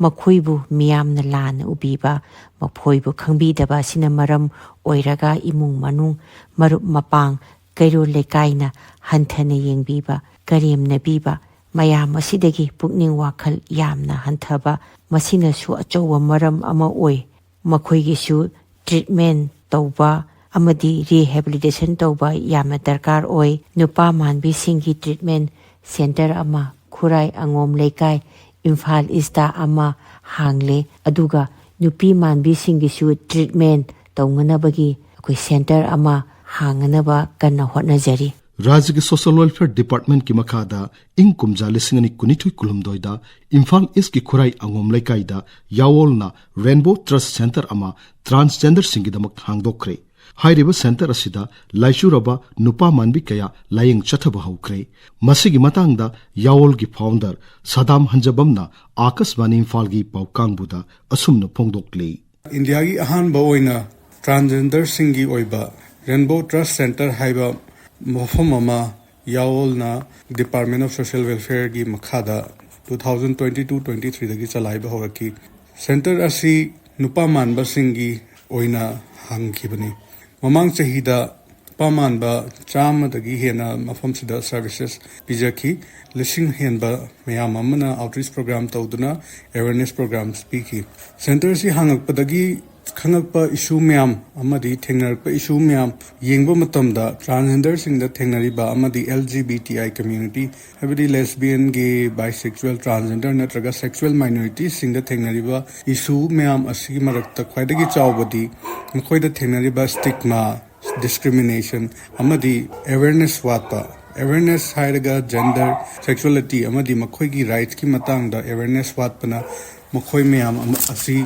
ꯃꯈꯣꯏꯕꯨ ꯃꯤꯌꯥꯝꯅ ꯂꯥꯟꯅ ꯎꯕꯤꯕ, ꯃꯈꯣꯏꯕꯨ ꯈꯪꯕꯤꯗꯕ ꯑꯁꯤꯅ ꯃꯔꯝ ꯑꯣꯏꯔꯒ ꯏꯃꯨꯡ ꯃꯅꯨꯡ, ꯃꯔꯨꯞ ꯃꯄꯥꯡ, ꯀꯩꯔꯣꯜ ꯂꯩꯀꯥꯏꯅ ꯍꯟꯊꯅ ꯌꯦꯡꯕꯤꯕ, ꯀꯔꯦꯝꯅꯕꯤꯕ, ꯃꯌꯥꯝ ꯑꯁꯤꯗꯒꯤ ꯄꯨꯛꯅꯤꯡ ꯋꯥꯈꯜ ꯌꯥꯝꯅ ꯍꯟꯊꯕ, ꯃꯁꯤꯅꯁꯨ ꯑꯆꯧꯕ ꯃꯔꯝ ꯑꯃ ꯑꯣꯏ꯫ ꯃꯈꯣꯏꯒꯤꯁꯨ ꯇ꯭ꯔꯤꯠꯃꯦꯟ ꯇꯧꯕ ꯑꯃꯗꯤ ꯔꯤꯍꯦꯕꯤꯂꯤꯇꯦꯁꯟ ꯇꯧꯕ ꯌꯥꯝꯅ ꯗꯔꯀꯥꯔ ꯑꯣꯏ꯫ ꯅꯨꯄꯥ ꯃꯥꯟꯕꯤꯁꯤꯡꯒꯤ ꯇ꯭ꯔꯤꯠꯃꯦꯟ ꯁꯦꯟꯇꯔ ꯑꯃ ꯈꯨꯔꯥꯏ ꯑꯉꯣꯝ ꯂꯩꯀꯥꯏ, ꯏꯝꯐꯥꯜ ꯏꯁꯇ ꯑꯃ ꯍꯥꯡꯂꯦ, ꯑꯗꯨꯒ ꯅꯨꯄꯤ ꯃꯥꯟꯕꯤꯁꯤꯡꯒꯤꯁꯨ ꯇ꯭ꯔꯤꯠꯃꯦꯟ ꯇꯧꯅꯅꯕꯒꯤ ꯑꯩꯈꯣꯏ ꯁꯦꯟꯇꯔ ꯑꯃ ꯍꯥꯡꯅꯅꯕ ꯀꯟꯅ ꯍꯣꯠꯅꯖꯔꯤ꯫ ꯔꯥꯖ꯭ꯌꯒꯤ ꯁꯣꯁꯤꯌꯦꯜ ꯋꯦꯜꯐꯤꯌꯔ ꯗꯤꯄꯥꯔꯠꯃꯦꯟꯠꯀꯤ ꯃꯈꯥꯗ ꯏꯪ ꯀꯨꯝꯖꯥ ꯂꯤꯁꯤꯡ ꯑꯅꯤ ꯀꯨꯟꯅꯤꯊꯣꯏ ꯀꯨꯟꯍꯨꯝꯗꯣꯏꯗ ꯏꯝꯐꯥꯜ ꯏꯁ꯭ꯠꯀꯤ ꯈꯨꯔꯥꯏ ꯑꯉꯣꯝ ꯂꯩꯀꯥꯏꯗ ꯌꯥꯋꯣꯜꯅ ꯔꯦꯟꯕꯣ ꯇ꯭ꯔꯁꯠ ꯁꯦꯟꯇꯔ ꯑꯃ ꯇ꯭ꯔꯥꯟꯁꯖꯦꯟꯗꯔꯁꯤꯡꯒꯤꯗꯃꯛ ꯍꯥꯡꯗꯣꯛꯈ꯭ꯔꯦ꯫ ꯍꯥꯏꯔꯤꯕ ꯁꯦꯟꯇꯔ ꯑꯁꯤꯗ ꯂꯥꯏꯆꯨꯔꯕ ꯅꯨꯄꯥ ꯃꯥꯟꯕꯤ ꯀꯌꯥ ꯂꯥꯌꯦꯡ ꯆꯠꯊꯕ ꯍꯧꯈ꯭ꯔꯦ꯫ ꯃꯁꯤꯒꯤ ꯃꯇꯥꯡꯗ ꯌꯥꯋꯣꯜꯒꯤ ꯐꯥꯎꯟꯗꯔ ꯁꯗꯥꯝ ꯍꯟꯖꯕꯝꯅ ꯑꯥꯀꯥꯁꯕꯥꯅꯤ ꯏꯝꯐꯥꯜꯒꯤ ꯄꯥꯎ ꯀꯥꯡꯕꯨꯗ ꯑꯁꯨꯝꯅ ꯐꯣꯡꯗꯣꯛꯂꯤ꯫ ꯏꯟꯗꯤꯌꯥꯒꯤ ꯑꯍꯥꯟꯕ ꯑꯣꯏꯅ ꯇ꯭ꯔꯥꯟꯁꯖꯦꯟꯗꯔꯁꯤꯡꯒꯤ ꯑꯣꯏꯕ ꯔꯦꯟꯕꯣ ꯇ꯭ꯔꯁꯠ ꯁꯦꯟꯇꯔ ꯍꯥꯏꯕ ꯃꯐꯝ ꯑꯃ ꯌꯥꯋꯣꯜꯅ ꯗꯤꯄꯥꯔꯠꯃꯦꯟ ꯑꯣꯐ ꯁꯣꯁꯤꯌꯦꯜ ꯋꯦꯜꯐꯤꯌꯔꯒꯤ ꯃꯈꯥꯗ two thousand twenty two twenty ꯊ꯭ꯔꯤꯗꯒꯤ ꯆꯂꯥꯏꯕ ꯍꯧꯔꯛꯈꯤ꯫ ꯁꯦꯟꯇꯔ ꯑꯁꯤ ꯅꯨꯄꯥ ꯃꯥꯟꯕꯁꯤꯡꯒꯤ ꯑꯣꯏꯅ ꯍꯥꯡꯈꯤꯕꯅꯤ꯫ ꯃꯃꯥꯡ ꯆꯍꯤꯗ ꯅꯨꯄꯥ ꯃꯥꯟꯕ ꯆꯥꯝꯃꯗꯒꯤ ꯍꯦꯟꯅ ꯃꯐꯝꯁꯤꯗ ꯁꯔꯚꯤꯁꯦꯁ ꯄꯤꯖꯈꯤ꯫ ꯂꯤꯁꯤꯡ ꯍꯦꯟꯕ ꯃꯌꯥꯝ ꯑꯃꯅ ꯑꯥꯎꯠꯔꯤꯆ ꯄ꯭ꯔꯣꯒ꯭ꯔꯥꯝ ꯇꯧꯗꯨꯅ ꯑꯦꯋꯦꯔꯅꯦꯁ ꯄ꯭ꯔꯣꯒ꯭ꯔꯥꯝꯁ ꯄꯤꯈꯤ꯫ ꯁꯦꯟꯇꯔꯁꯤ ꯍꯥꯡꯉꯛꯄꯗꯒꯤ ꯈꯪꯉꯛꯄ ꯏꯁꯨ ꯃꯌꯥꯝ ꯑꯃꯗꯤ ꯊꯦꯡꯅꯔꯛꯄ ꯏꯁꯨ ꯃꯌꯥꯝ ꯌꯦꯡꯕ ꯃꯇꯝꯗ, ꯇ꯭ꯔꯥꯟꯁꯖꯦꯟꯗꯔꯁꯤꯡꯗ ꯊꯦꯡꯅꯔꯤꯕ ꯑꯃꯗꯤ L G B T I community, ꯍꯥꯏꯕꯗꯤ lesbian, gay, bisexual, transgender ꯅꯠꯇ꯭ꯔꯒ sexual minoritiesꯁꯤꯡꯗ ꯊꯦꯡꯅꯔꯤꯕ ꯏꯁꯨ ꯃꯌꯥꯝ ꯑꯁꯤꯒꯤ ꯃꯔꯛꯇ ꯈ꯭ꯋꯥꯏꯗꯒꯤ ꯆꯥꯎꯕꯗꯤ ꯃꯈꯣꯏꯗ ꯊꯦꯡꯅꯔꯤꯕ stigma, discrimination ꯑꯃꯗꯤ awareness ꯋꯥꯠꯄ꯫ Awareness ꯍꯥꯏꯔꯒ gender, sexuality ꯑꯃꯗꯤ ꯃꯈꯣꯏꯒꯤ rightsꯀꯤ ꯃꯇꯥꯡꯗ awareness ꯋꯥꯠꯄꯅ ꯃꯈꯣꯏ ꯃꯌꯥꯝ ꯑꯃ ꯑꯁꯤ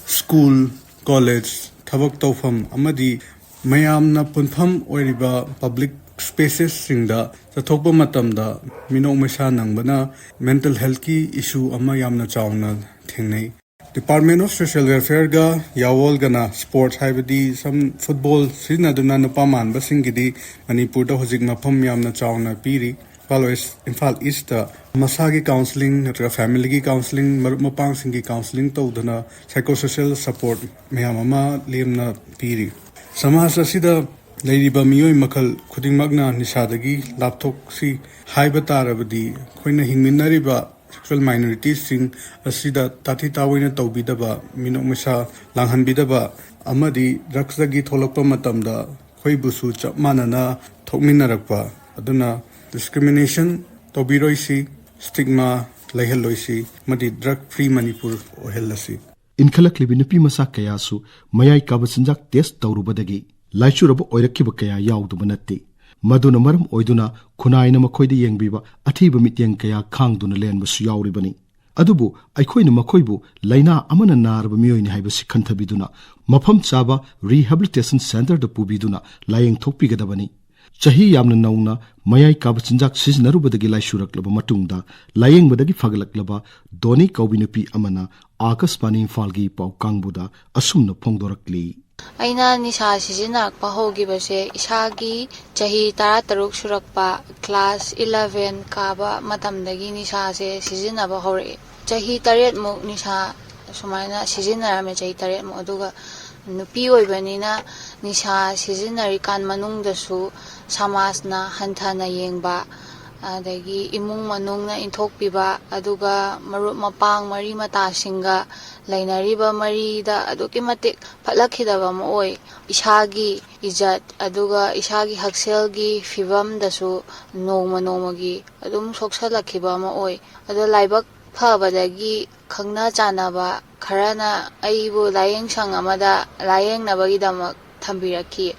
school, college, ꯊꯕꯛ ꯇꯧꯐꯝ ꯑꯃꯗꯤ ꯃꯌꯥꯝꯅ ꯄꯨꯟꯐꯝ ꯑꯣꯏꯔꯤꯕ public spacesꯁꯤꯡꯗ ꯆꯠꯊꯣꯛꯄ ꯃꯇꯝꯗ ꯃꯤꯅꯣꯛ ꯃꯩꯁꯥ ꯅꯪꯕꯅ mental healthꯀꯤ issue ꯑꯃ ꯌꯥꯝꯅ ꯆꯥꯎꯅ ꯊꯦꯡꯅꯩ꯫ Department of Social Welfareꯒ ꯌꯥꯋꯣꯜꯒꯅ sports, ꯍꯥꯏꯕꯗꯤ ꯁꯝ football ꯁꯤꯖꯤꯟꯅꯗꯨꯅ ꯅꯨꯄꯥ ꯃꯥꯟꯕꯁꯤꯡꯒꯤꯗꯤ ꯃꯅꯤꯄꯨꯔꯗ ꯍꯧꯖꯤꯛ ꯃꯐꯝ ꯌꯥꯝꯅ ꯆꯥꯎꯅ ꯄꯤꯔꯤ꯫ ꯏꯝꯐꯥꯜ ꯋꯦꯁ, ꯏꯝꯐꯥꯜ ꯏꯁꯇ ꯃꯁꯥꯒꯤ counselling ꯅꯠꯇ꯭ꯔꯒ familyꯒꯤ counselling, ꯃꯔꯨꯞ ꯃꯄꯥꯡꯁꯤꯡꯒꯤ counselling ꯇꯧꯗꯅ psychosocial support ꯃꯌꯥꯝ ꯑꯃ ꯂꯦꯝꯅ ꯄꯤꯔꯤ꯫ ꯁꯃꯥꯖ ꯑꯁꯤꯗ ꯂꯩꯔꯤꯕ ꯃꯤꯑꯣꯏ ꯃꯈꯜ ꯈꯨꯗꯤꯡꯃꯛꯅ ꯅꯤꯁꯥꯗꯒꯤ ꯂꯥꯞꯊꯣꯛꯁꯤ ꯍꯥꯏꯕ ꯇꯥꯔꯕꯗꯤ, ꯑꯩꯈꯣꯏꯅ ꯍꯤꯡꯃꯤꯟꯅꯔꯤꯕ sexual minoritiesꯁꯤꯡ ꯑꯁꯤꯗ ꯇꯥꯊꯤ ꯇꯥꯑꯣꯏꯅ ꯇꯧꯕꯤꯗꯕ, ꯃꯤꯅꯣꯛ ꯃꯩꯁꯥ ꯂꯥꯡꯍꯟꯕꯤꯗꯕ ꯑꯃꯗꯤ drugsꯇꯒꯤ ꯊꯣꯛꯂꯛꯄ ꯃꯇꯝꯗ ꯑꯩꯈꯣꯏꯕꯨꯁꯨ ꯆꯞ ꯃꯥꯟꯅꯅ ꯊꯣꯛꯃꯤꯟꯅꯔꯛꯄ꯫ ꯑꯗꯨꯅ discrimination ꯇꯧꯕꯤꯔꯣꯏꯁꯤ, stigma ꯂꯩꯍꯜꯂꯣꯏꯁꯤ ꯑꯃꯗꯤ drug free ꯃꯅꯤꯄꯨꯔ ꯑꯣꯏꯍꯜꯂꯁꯤ꯫ ꯏꯟꯈꯠꯂꯛꯂꯤꯕ ꯅꯨꯄꯤ ꯃꯆꯥ ꯀꯌꯥꯁꯨ ꯃꯌꯥꯏ ꯀꯥꯕ ꯆꯤꯟꯖꯥꯛ test ꯇꯧꯔꯨꯕꯗꯒꯤ ꯂꯥꯏꯆꯨꯔꯕ ꯑꯣꯏꯔꯛꯈꯤꯕ ꯀꯌꯥ ꯌꯥꯎꯗꯕ ꯅꯠꯇꯦ꯫ ꯃꯗꯨꯅ ꯃꯔꯝ ꯑꯣꯏꯗꯨꯅ ꯈꯨꯟꯅꯥꯏꯅ ꯃꯈꯣꯏꯗ ꯌꯦꯡꯕꯤꯕ ꯑꯊꯤꯕ ꯃꯤꯠꯌꯦꯡ ꯀꯌꯥ ꯈꯥꯡꯗꯨꯅ ꯂꯦꯟꯕꯁꯨ ꯌꯥꯎꯔꯤꯕꯅꯤ꯫ ꯑꯗꯨꯕꯨ ꯑꯩꯈꯣꯏꯅ ꯃꯈꯣꯏꯕꯨ ꯂꯥꯏꯅꯥ ꯑꯃꯅ ꯅꯥꯔꯕ ꯃꯤꯑꯣꯏꯅꯤ ꯍꯥꯏꯕꯁꯤ ꯈꯟꯊꯕꯤꯗꯨꯅ ꯃꯐꯝ ꯆꯥꯕ rehabilitation centreꯗ ꯄꯨꯕꯤꯗꯨꯅ ꯂꯥꯌꯦꯡ ꯊꯣꯛꯄꯤꯒꯗꯕꯅꯤ꯫ ꯆꯍꯤ ꯌꯥꯝꯅ ꯅꯧꯅ ꯃꯌꯥꯏ ꯀꯥꯕ ꯆꯤꯟꯖꯥꯛ ꯁꯤꯖꯤꯟꯅꯔꯨꯕꯗꯒꯤ ꯂꯥꯏꯆꯨꯔꯛꯂꯕ ꯃꯇꯨꯡꯗ ꯂꯥꯌꯦꯡꯕꯗꯒꯤ ꯐꯒꯠꯂꯛꯂꯕ ꯗꯣꯅꯤ ꯀꯧꯕꯤ ꯅꯨꯄꯤ ꯑꯃꯅ ꯑꯥꯀꯥꯁꯕꯥꯅꯤ ꯏꯝꯐꯥꯜꯒꯤ ꯄꯥꯎ ꯀꯥꯡꯕꯨꯗ ꯑꯁꯨꯝꯅ ꯐꯣꯡꯗꯣꯔꯛꯂꯤ꯫ ꯑꯩꯅ ꯅꯤꯁꯥ ꯁꯤꯖꯤꯟꯅꯔꯛꯄ ꯍꯧꯈꯤꯕꯁꯦ ꯏꯁꯥꯒꯤ ꯆꯍꯤ ꯇꯔꯥꯇꯔꯨꯛ ꯁꯨꯔꯛꯄ, class eleven ꯀꯥꯕ ꯃꯇꯝꯗꯒꯤ ꯅꯤꯁꯥꯁꯦ ꯁꯤꯖꯤꯟꯅꯕ ꯍꯧꯔꯛꯑꯦ꯫ ꯆꯍꯤ ꯇꯔꯦꯠꯃꯨꯛ ꯅꯤꯁꯥ ꯁꯨꯃꯥꯏꯅ ꯁꯤꯖꯤꯟꯅꯔꯝꯃꯦ, ꯆꯍꯤ ꯇꯔꯦꯠꯃꯨꯛ꯫ ꯑꯗꯨꯒ ꯅꯨꯄꯤ ꯑꯣꯏꯕꯅꯤꯅ ꯅꯤꯁꯥ ꯁꯤꯖꯤꯟꯅꯔꯤꯀꯥꯟ ꯃꯅꯨꯡꯗꯁꯨ ꯁꯃꯥꯖꯅ ꯍꯟꯊꯅ ꯌꯦꯡꯕ, ꯑꯗꯒꯤ ꯏꯃꯨꯡ ꯃꯅꯨꯡꯅ ꯏꯟꯊꯣꯛꯄꯤꯕ, ꯑꯗꯨꯒ ꯃꯔꯨꯞ ꯃꯄꯥꯡ ꯃꯔꯤ ꯃꯇꯥꯁꯤꯡꯒ ꯂꯩꯅꯔꯤꯕ ꯃꯔꯤꯗ ꯑꯗꯨꯛꯀꯤ ꯃꯇꯤꯛ ꯐꯠꯂꯛꯈꯤꯗꯕ ꯑꯃ ꯑꯣꯏ꯫ ꯏꯁꯥꯒꯤ ꯏꯖꯠ ꯑꯗꯨꯒ ꯏꯁꯥꯒꯤ ꯍꯛꯁꯦꯜꯒꯤ ꯐꯤꯕꯝꯗꯁꯨ ꯅꯣꯡꯃ ꯅꯣꯡꯃꯒꯤ ꯑꯗꯨꯝ ꯁꯣꯛꯆꯜꯂꯛꯈꯤꯕ ꯑꯃ ꯑꯣꯏ꯫ ꯑꯗꯣ ꯂꯥꯏꯕꯛ ꯐꯕꯗꯒꯤ ꯈꯪꯅ ꯆꯥꯟꯅꯕ ꯈꯔꯅ ꯑꯩꯕꯨ ꯂꯥꯏꯌꯦꯡ ꯁꯪ ꯑꯃꯗ ꯂꯥꯏꯌꯦꯡꯅꯕꯒꯤꯗꯃꯛ ꯊꯝꯕꯤꯔꯛꯈꯤ꯫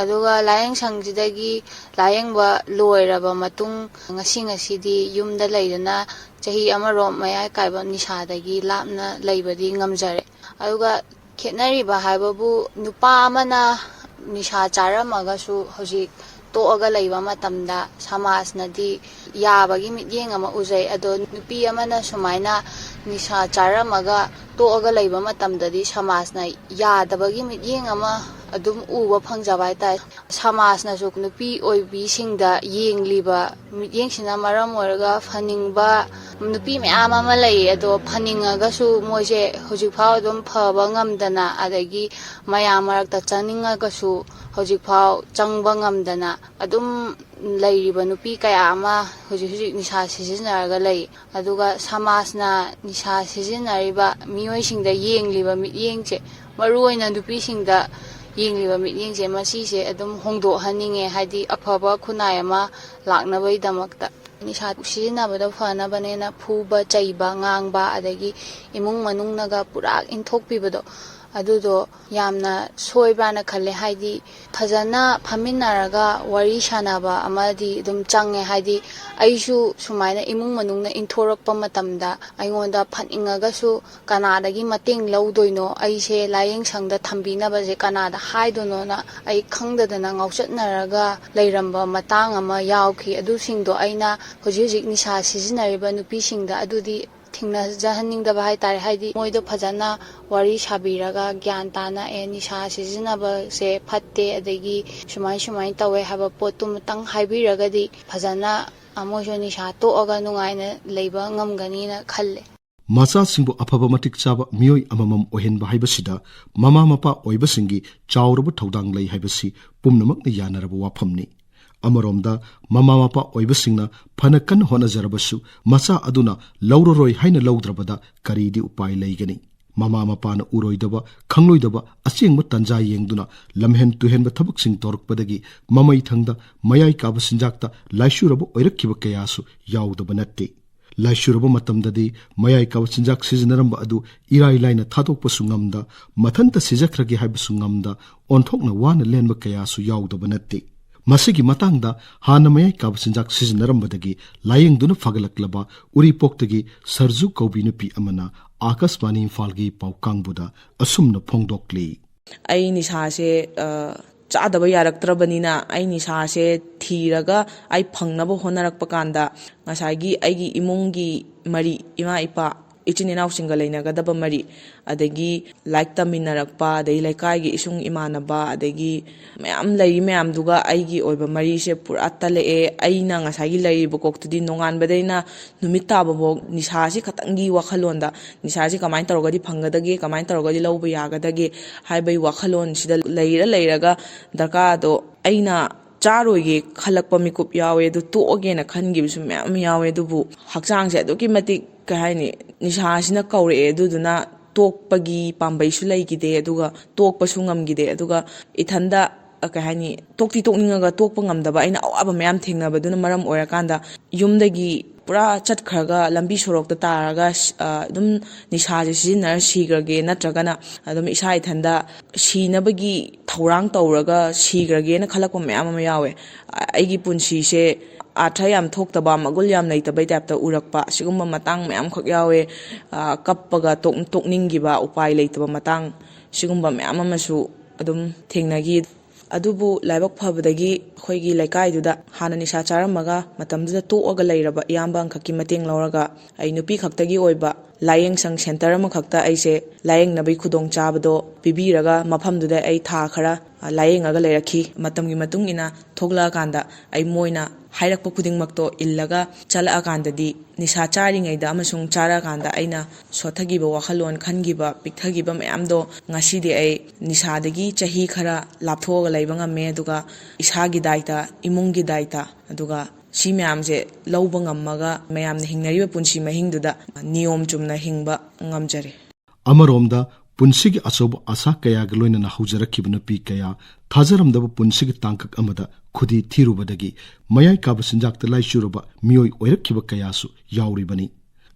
ꯑꯗꯨꯒ ꯂꯥꯏꯌꯦꯡ ꯁꯪꯁꯤꯗꯒꯤ ꯂꯥꯏꯌꯦꯡꯕ ꯂꯣꯏꯔꯕ ꯃꯇꯨꯡ ꯉꯁꯤ ꯉꯁꯤꯗꯤ ꯌꯨꯝꯗ ꯂꯩꯗꯨꯅ ꯆꯍꯤ ꯑꯃꯔꯣꯝ ꯃꯌꯥꯏ ꯀꯥꯏꯕ ꯅꯤꯁꯥꯗꯒꯤ ꯂꯥꯞꯅ ꯂꯩꯕꯗꯤ ꯉꯝꯖꯔꯦ꯫ ꯑꯗꯨꯒ ꯈꯦꯠꯅꯔꯤꯕ ꯍꯥꯏꯕꯕꯨ ꯅꯨꯄꯥ ꯑꯃꯅ ꯅꯤꯁꯥ ꯆꯥꯔꯝꯃꯒꯁꯨ ꯍꯧꯖꯤꯛ ꯇꯣꯛꯑꯒ ꯂꯩꯕ ꯃꯇꯝꯗ ꯁꯃꯥꯖꯅꯗꯤ ꯌꯥꯕꯒꯤ ꯃꯤꯠꯌꯦꯡ ꯑꯃ ꯎꯖꯩ꯫ ꯑꯗꯣ ꯅꯨꯄꯤ ꯑꯃꯅ ꯁꯨꯃꯥꯏꯅ ꯅꯤꯁꯥ ꯆꯥꯔꯝꯃꯒ ꯇꯣꯛꯑꯒ ꯂꯩꯕ ꯃꯇꯝꯗꯗꯤ ꯁꯃꯥꯖꯅ ꯌꯥꯗꯕꯒꯤ ꯃꯤꯠꯌꯦꯡ ꯑꯃ ꯑꯗꯨꯝ ꯎꯕ ꯐꯪꯖꯕ ꯍꯥꯏꯇꯥꯔꯦ꯫ ꯁꯃꯥꯖꯅꯁꯨ ꯅꯨꯄꯤ ꯑꯣꯏꯕꯤꯁꯤꯡꯗ ꯌꯦꯡꯂꯤꯕ ꯃꯤꯠꯌꯦꯡꯁꯤꯅ ꯃꯔꯝ ꯑꯣꯏꯔꯒ ꯐꯅꯤꯡꯕ ꯅꯨꯄꯤ ꯃꯌꯥꯝ ꯑꯃ ꯂꯩꯌꯦ꯫ ꯑꯗꯣ ꯐꯅꯤꯡꯉꯒꯁꯨ ꯃꯣꯏꯁꯦ ꯍꯧꯖꯤꯛꯐꯥꯎ ꯑꯗꯨꯝ ꯐꯕ ꯉꯝꯗꯅ, ꯑꯗꯒꯤ ꯃꯌꯥꯝ ꯃꯔꯛꯇ ꯆꯪꯅꯤꯡꯉꯒꯁꯨ ꯍꯧꯖꯤꯛꯐꯥꯎ ꯆꯪꯕ ꯉꯝꯗꯅ ꯑꯗꯨꯝ ꯂꯩꯔꯤꯕ ꯅꯨꯄꯤ ꯀꯌꯥ ꯑꯃ ꯍꯧꯖꯤꯛ ꯍꯧꯖꯤꯛ ꯅꯤꯁꯥ ꯁꯤꯖꯤꯟꯅꯔꯒ ꯂꯩ꯫ ꯑꯗꯨꯒ ꯁꯃꯥꯖꯅ ꯅꯤꯁꯥ ꯁꯤꯖꯤꯟꯅꯔꯤꯕ ꯃꯤꯑꯣꯏꯁꯤꯡꯗ ꯌꯦꯡꯂꯤꯕ ꯃꯤꯠꯌꯦꯡꯁꯦ, ꯃꯔꯨꯑꯣꯏꯅ ꯅꯨꯄꯤꯁꯤꯡꯗ ꯌꯦꯡꯂꯤꯕ ꯃꯤꯠꯌꯦꯡꯁꯦ, ꯃꯁꯤꯁꯦ ꯑꯗꯨꯝ ꯍꯣꯡꯗꯣꯛꯍꯟꯅꯤꯡꯉꯦ, ꯍꯥꯏꯗꯤ ꯑꯐꯕ ꯈꯨꯟꯅꯥꯏ ꯑꯃ ꯂꯥꯛꯅꯕꯒꯤꯗꯃꯛꯇ꯫ ꯅꯤꯁꯥ ꯁꯤꯖꯤꯟꯅꯕꯗꯣ ꯐꯅꯕꯅꯦꯅ ꯐꯨꯕ, ꯆꯩꯕ, ꯉꯥꯡꯕ, ꯑꯗꯒꯤ ꯏꯃꯨꯡ ꯃꯅꯨꯡꯅꯒ ꯄꯨꯔꯥ ꯏꯟꯊꯣꯛꯄꯤꯕꯗꯣ, ꯑꯗꯨꯗꯣ ꯌꯥꯝꯅ ꯁꯣꯏꯕ꯭ꯔꯥꯅ ꯈꯜꯂꯦ꯫ ꯍꯥꯏꯗꯤ ꯐꯖꯅ ꯐꯝꯃꯤꯟꯅꯔꯒ ꯋꯥꯔꯤ ꯁꯥꯟꯅꯕ ꯑꯃꯗꯤ ꯑꯗꯨꯝ ꯆꯪꯉꯦ꯫ ꯍꯥꯏꯗꯤ ꯑꯩꯁꯨ ꯁꯨꯃꯥꯏꯅ ꯏꯃꯨꯡ ꯃꯅꯨꯡꯅ ꯏꯟꯊꯣꯔꯛꯄ ꯃꯇꯝꯗ ꯑꯩꯉꯣꯟꯗ ꯐꯠꯅꯤꯡꯉꯒꯁꯨ ꯀꯅꯥꯗꯒꯤ ꯃꯇꯦꯡ ꯂꯧꯗꯣꯏꯅꯣ, ꯑꯩꯁꯦ ꯂꯥꯏꯌꯦꯡ ꯁꯪꯗ ꯊꯝꯕꯤꯅꯕꯁꯦ ꯀꯅꯥꯗ ꯍꯥꯏꯗꯣꯏꯅꯣꯅ ꯑꯩ ꯈꯪꯗꯗꯅ ꯉꯥꯎꯆꯠꯅꯔꯒ ꯂꯩꯔꯝꯕ ꯃꯇꯥꯡ ꯑꯃ ꯌꯥꯎꯈꯤ꯫ ꯑꯗꯨꯁꯤꯡꯗꯣ ꯑꯩꯅ ꯍꯧꯖꯤꯛ ꯍꯧꯖꯤꯛ ꯅꯤꯁꯥ ꯁꯤꯖꯤꯟꯅꯔꯤꯕ ꯅꯨꯄꯤꯁꯤꯡꯗ ꯑꯗꯨꯗꯤ ꯊꯦꯡꯅꯖꯍꯟꯅꯤꯡꯗꯕ ꯍꯥꯏꯇꯥꯔꯦ꯫ ꯍꯥꯏꯗꯤ ꯃꯣꯏꯗꯣ ꯐꯖꯅ ꯋꯥꯔꯤ ꯁꯥꯕꯤꯔꯒ ꯒ꯭ꯌꯥꯟ ꯇꯥꯅ, "ꯑꯦ, ꯅꯤꯁꯥ ꯁꯤꯖꯤꯟꯅꯕꯁꯦ ꯐꯠꯇꯦ, ꯑꯗꯒꯤ ꯁꯨꯃꯥꯏ ꯁꯨꯃꯥꯏꯅ ꯇꯧꯋꯦ" ꯍꯥꯏꯕ ꯄꯣꯠꯇꯨꯃꯇꯪ ꯍꯥꯏꯕꯤꯔꯒꯗꯤ ꯐꯖꯅ, ꯑ, ꯃꯣꯏꯁꯨ ꯅꯤꯁꯥ ꯇꯣꯛꯑꯒ ꯅꯨꯡꯉꯥꯏꯅ ꯂꯩꯕ ꯉꯝꯒꯅꯤꯅ ꯈꯜꯂꯦ꯫ ꯃꯆꯥꯁꯤꯡꯕꯨ ꯑꯐꯕ ꯃꯇꯤꯛ ꯆꯥꯕ ꯃꯤꯑꯣꯏ ꯑꯃꯃꯝ ꯑꯣꯏꯍꯟꯕ ꯍꯥꯏꯕꯁꯤꯗ ꯃꯃꯥ ꯃꯄꯥ ꯑꯣꯏꯕꯁꯤꯡꯒꯤ ꯆꯥꯎꯔꯕ ꯊꯧꯗꯥꯡ ꯂꯩ ꯍꯥꯏꯕꯁꯤ ꯄꯨꯝꯅꯃꯛꯅ ꯌꯥꯅꯔꯕ ꯋꯥꯐꯝꯅꯤ꯫ ꯑꯃꯔꯣꯝꯗ, ꯃꯃꯥ ꯃꯄꯥ ꯑꯣꯏꯕꯁꯤꯡꯅ ꯐꯅ ꯀꯟꯅ ꯍꯣꯠꯅꯖꯔꯕꯁꯨ ꯃꯆꯥ ꯑꯗꯨꯅ ꯂꯧꯔꯔꯣꯏ ꯍꯥꯏꯅ ꯂꯧꯗ꯭ꯔꯕꯗ ꯀꯔꯤꯗꯤ ꯎꯄꯥꯏ ꯂꯩꯒꯅꯤ? ꯃꯃꯥ ꯃꯄꯥꯅ ꯎꯔꯣꯏꯗꯕ, ꯈꯪꯂꯣꯏꯗꯕ ꯑꯁꯦꯡꯕ ꯇꯥꯟꯖꯥ ꯌꯦꯡꯗꯨꯅ ꯂꯝꯍꯦꯟ ꯇꯨꯍꯦꯟꯕ ꯊꯕꯛꯁꯤꯡ ꯇꯧꯔꯛꯄꯗꯒꯤ ꯃꯃꯩ ꯊꯪꯗ ꯃꯌꯥꯏ ꯀꯥꯕ ꯆꯤꯟꯖꯥꯛꯇ ꯂꯥꯏꯆꯨꯔꯕ ꯑꯣꯏꯔꯛꯈꯤꯕ ꯀꯌꯥꯁꯨ ꯌꯥꯎꯗꯕ ꯅꯠꯇꯦ꯫ ꯂꯥꯏꯆꯨꯔꯕ ꯃꯇꯝꯗꯗꯤ ꯃꯌꯥꯏ ꯀꯥꯕ ꯆꯤꯟꯖꯥꯛ ꯁꯤꯖꯤꯟꯅꯔꯝꯕ ꯑꯗꯨ ꯏꯔꯥꯏ ꯂꯥꯏꯅ ꯊꯥꯗꯣꯛꯄꯁꯨ ꯉꯝꯗ, ꯃꯊꯟꯇ ꯁꯤꯖꯈ꯭ꯔꯒꯦ ꯍꯥꯏꯕꯁꯨ ꯉꯝꯗ, ꯑꯣꯟꯊꯣꯛꯅ ꯋꯥꯅ ꯂꯦꯟꯕ ꯀꯌꯥꯁꯨ ꯌꯥꯎꯗꯕ ꯅꯠꯇꯦ꯫ ꯃꯁꯤꯒꯤ ꯃꯇꯥꯡꯗ ꯍꯥꯟꯅ ꯃꯌꯥꯏ ꯀꯥꯕ ꯆꯤꯟꯖꯥꯛ ꯁꯤꯖꯤꯟꯅꯔꯝꯕꯗꯒꯤ ꯂꯥꯌꯦꯡꯗꯨꯅ ꯐꯒꯠꯂꯛꯂꯕ ꯎꯔꯤꯄꯣꯛꯇꯒꯤ ꯁꯔꯖꯨ ꯀꯧꯕꯤ ꯅꯨꯄꯤ ꯑꯃꯅ ꯑꯥꯀꯥꯁꯕꯥꯅꯤ ꯏꯝꯐꯥꯜꯒꯤ ꯄꯥꯎ ꯀꯥꯡꯕꯨꯗ ꯑꯁꯨꯝꯅ ꯐꯣꯡꯗꯣꯛꯂꯤ꯫ ꯑꯩ ꯅꯤꯁꯥꯁꯦ, ꯑ, ꯆꯥꯗꯕ ꯌꯥꯔꯛꯇ꯭ꯔꯕꯅꯤꯅ, ꯑꯩ ꯅꯤꯁꯥꯁꯦ ꯊꯤꯔꯒ ꯑꯩ ꯐꯪꯅꯕ ꯍꯣꯠꯅꯔꯛꯄ ꯀꯥꯟꯗ, ꯉꯁꯥꯏꯒꯤ ꯑꯩꯒꯤ ꯏꯃꯨꯡꯒꯤ ꯃꯔꯤ, ꯏꯃꯥ ꯏꯄꯥ, ꯏꯆꯤꯟ ꯏꯅꯥꯎꯁꯤꯡꯒ ꯂꯩꯅꯒꯗꯕ ꯃꯔꯤ, ꯑꯗꯒꯤ ꯂꯥꯏꯔꯤꯛ ꯇꯝꯃꯤꯟꯅꯔꯛꯄ, ꯑꯗꯒꯤ ꯂꯩꯀꯥꯏꯒꯤ ꯏꯁꯨꯡ ꯏꯃꯥꯟꯅꯕ, ꯑꯗꯒꯤ ꯃꯌꯥꯝ ꯂꯩꯔꯤ ꯃꯌꯥꯝꯗꯨꯒ ꯑꯩꯒꯤ ꯑꯣꯏꯕ ꯃꯔꯤꯁꯦ ꯄꯨꯔꯥ ꯇꯠꯂꯛꯑꯦ꯫ ꯑꯩꯅ ꯉꯁꯥꯏꯒꯤ ꯂꯩꯔꯤꯕ ꯀꯣꯛꯇꯨꯗꯤ ꯅꯣꯡꯉꯥꯟꯕꯗꯩꯅ ꯅꯨꯃꯤꯠ ꯇꯥꯕꯐꯥꯎ ꯅꯤꯁꯥꯁꯤ ꯈꯇꯪꯒꯤ ꯋꯥꯈꯜꯂꯣꯟꯗ, ꯅꯤꯁꯥꯁꯤ ꯀꯃꯥꯏꯅ ꯇꯧꯔꯒꯗꯤ ꯐꯪꯒꯗꯒꯦ, ꯀꯃꯥꯏꯅ ꯇꯧꯔꯒꯗꯤ ꯂꯧꯕ ꯌꯥꯒꯗꯒꯦ ꯍꯥꯏꯕꯒꯤ ꯋꯥꯈꯜꯂꯣꯟꯁꯤꯗ ꯂꯩꯔ ꯂꯩꯔꯒ, ꯗꯔꯀꯥꯔꯗꯣ ꯑꯩꯅ ꯆꯥꯔꯣꯏꯒꯦ ꯈꯜꯂꯛꯄ ꯃꯤꯀꯨꯞ ꯌꯥꯎꯋꯦ, ꯑꯗꯨ ꯇꯣꯛꯑꯒꯦꯅ ꯈꯟꯈꯤꯕꯁꯨ ꯃꯌꯥꯝ ꯌꯥꯎꯋꯦ꯫ ꯑꯗꯨꯕꯨ ꯍꯛꯆꯥꯡꯁꯦ ꯑꯗꯨꯛꯀꯤ ꯃꯇꯤꯛ, ꯀꯩ ꯍꯥꯏꯅꯤ, ꯅꯤꯁꯥꯁꯤꯅ ꯀꯧꯔꯛꯑꯦ꯫ ꯑꯗꯨꯗꯨꯅ ꯇꯣꯛꯄꯒꯤ ꯄꯥꯝꯕꯩꯁꯨ ꯂꯩꯈꯤꯗꯦ, ꯑꯗꯨꯒ ꯇꯣꯛꯄꯁꯨ ꯉꯝꯈꯤꯗꯦ꯫ ꯑꯗꯨꯒ ꯏꯊꯟꯗ, ꯑ, ꯀꯩ ꯍꯥꯏꯅꯤ, ꯇꯣꯛꯇꯤ ꯇꯣꯛꯅꯤꯡꯉꯒ ꯇꯣꯛꯄ ꯉꯝꯗꯕ ꯑꯩꯅ ꯑꯋꯥꯕ ꯃꯌꯥꯝ ꯊꯦꯡꯅꯕꯗꯨꯅ ꯃꯔꯝ ꯑꯣꯏꯔꯀꯥꯟꯗ, ꯌꯨꯝꯗꯒꯤ ꯄꯨꯔꯥ ꯆꯠꯈ꯭ꯔꯒ ꯂꯝꯕꯤ ꯁꯣꯔꯣꯛꯇ ꯇꯥꯔꯒ, ꯑ, ꯑꯗꯨꯝ ꯅꯤꯁꯥꯁꯦ ꯁꯤꯖꯤꯟꯅꯔ ꯁꯤꯈ꯭ꯔꯒꯦ, ꯅꯠꯇ꯭ꯔꯒꯅ ꯑꯗꯨꯝ ꯏꯁꯥ ꯏꯊꯟꯗ ꯁꯤꯅꯕꯒꯤ ꯊꯧꯔꯥꯡ ꯇꯧꯔꯒ ꯁꯤꯈ꯭ꯔꯒꯦꯅ ꯈꯜꯂꯛꯄ ꯃꯌꯥꯝ ꯑꯃ ꯌꯥꯎꯋꯦ꯫ ꯑ-, ꯑꯩꯒꯤ ꯄꯨꯟꯁꯤꯁꯦ ꯑꯥꯔꯊ ꯌꯥꯝ ꯊꯣꯛꯇꯕ, ꯃꯒꯨꯟ ꯌꯥꯝ ꯂꯩꯇꯕꯩ ꯇꯥꯏꯞꯇ ꯎꯔꯛꯄ, ꯑꯁꯤꯒꯨꯝꯕ ꯃꯇꯥꯡ ꯃꯌꯥꯝꯈꯛ ꯌꯥꯎꯋꯦ꯫ ꯑ, ꯀꯞꯄꯒ ꯇꯣꯛ-, ꯇꯣꯛꯅꯤꯡꯈꯤꯕ, ꯎꯄꯥꯏ ꯂꯩꯇꯕ ꯃꯇꯥꯡ, ꯁꯤꯒꯨꯝꯕ ꯃꯌꯥꯝ ꯑꯃꯁꯨ ꯑꯗꯨꯝ ꯊꯦꯡꯅꯈꯤ꯫ ꯑꯗꯨꯕꯨ ꯂꯥꯏꯕꯛ ꯐꯕꯗꯒꯤ ꯑꯩꯈꯣꯏꯒꯤ ꯂꯩꯀꯥꯏꯗꯨꯗ ꯍꯥꯟꯅ ꯅꯤꯁꯥ ꯆꯥꯔꯝꯃꯒ ꯃꯇꯝꯗꯨꯗ ꯇꯣꯛꯑꯒ ꯂꯩꯔꯕ ꯏꯌꯥꯝꯕ ꯑꯃꯈꯛꯀꯤ ꯃꯇꯦꯡ ꯂꯧꯔꯒ, ꯑꯩ ꯅꯨꯄꯤ ꯈꯛꯇꯒꯤ ꯑꯣꯏꯕ ꯂꯥꯏꯌꯦꯡꯁꯪ ꯁꯦꯟꯇꯔ ꯑꯃꯈꯛꯇ ꯑꯩꯁꯦ ꯂꯥꯏꯌꯦꯡꯅꯕꯒꯤ ꯈꯨꯗꯣꯡꯆꯥꯕꯗꯣ ꯄꯤꯕꯤꯔꯒ, ꯃꯐꯝꯗꯨꯗ ꯑꯩ ꯊꯥ ꯈꯔ, ꯑ, ꯂꯥꯏꯌꯦꯡꯉꯒ ꯂꯩꯔꯛꯈꯤ꯫ ꯃꯇꯝꯒꯤ ꯃꯇꯨꯡ ꯏꯟꯅ ꯊꯣꯛꯂꯛꯑꯀꯥꯟꯗ ꯑꯩ ꯃꯣꯏꯅ ꯍꯥꯏꯔꯛꯄ ꯈꯨꯗꯤꯡꯃꯛꯇꯣ ꯏꯜꯂꯒ ꯆꯠꯂꯛꯑꯀꯥꯟꯗꯗꯤ, ꯅꯤꯁꯥ ꯆꯥꯔꯤꯉꯩꯗ ꯑꯃꯁꯨꯡ ꯆꯥꯔꯛꯑꯀꯥꯟꯗ ꯑꯩꯅ ꯁꯣꯠꯊꯈꯤꯕ ꯋꯥꯈꯜꯂꯣꯟ ꯈꯟꯈꯤꯕ, ꯄꯤꯛꯊꯈꯤꯕ ꯃꯌꯥꯝꯗꯣ ꯉꯁꯤꯗꯤ ꯑꯩ ꯅꯤꯁꯥꯗꯒꯤ ꯆꯍꯤ ꯈꯔ ꯂꯥꯞꯊꯣꯛꯑꯒ ꯂꯩꯕ ꯉꯝꯃꯦ꯫ ꯑꯗꯨꯒ ꯏꯁꯥꯒꯤ ꯗꯥꯏꯇ, ꯏꯃꯨꯡꯒꯤ ꯗꯥꯏꯇ, ꯑꯗꯨꯒ ꯁꯤ ꯃꯌꯥꯝꯁꯦ ꯂꯧꯕ ꯉꯝꯃꯒ ꯃꯌꯥꯝꯅ ꯍꯤꯡꯅꯔꯤꯕ ꯄꯨꯟꯁꯤ ꯃꯍꯤꯡꯗꯨꯗ ꯅꯤꯌꯣꯝ ꯆꯨꯝꯅ ꯍꯤꯡꯕ ꯉꯝꯖꯔꯦ꯫ ꯑꯃꯔꯣꯝꯗ, ꯄꯨꯟꯁꯤꯒꯤ ꯑꯆꯧꯕ ꯑꯁꯥ ꯀꯌꯥꯒ ꯂꯣꯏꯅꯅ ꯍꯧꯖꯔꯛꯈꯤꯕ ꯅꯨꯄꯤ ꯀꯌꯥ ꯊꯥꯖꯔꯝꯗꯕ ꯄꯨꯟꯁꯤꯒꯤ ꯇꯥꯡꯀꯛ ꯑꯃꯗ ꯈꯨꯗꯤ ꯊꯤꯔꯨꯕꯗꯒꯤ ꯃꯌꯥꯏ ꯀꯥꯕ ꯆꯤꯟꯖꯥꯛꯇ ꯂꯥꯏꯆꯨꯔꯕ ꯃꯤꯑꯣꯏ ꯑꯣꯏꯔꯛꯈꯤꯕ ꯀꯌꯥꯁꯨ ꯌꯥꯎꯔꯤꯕꯅꯤ꯫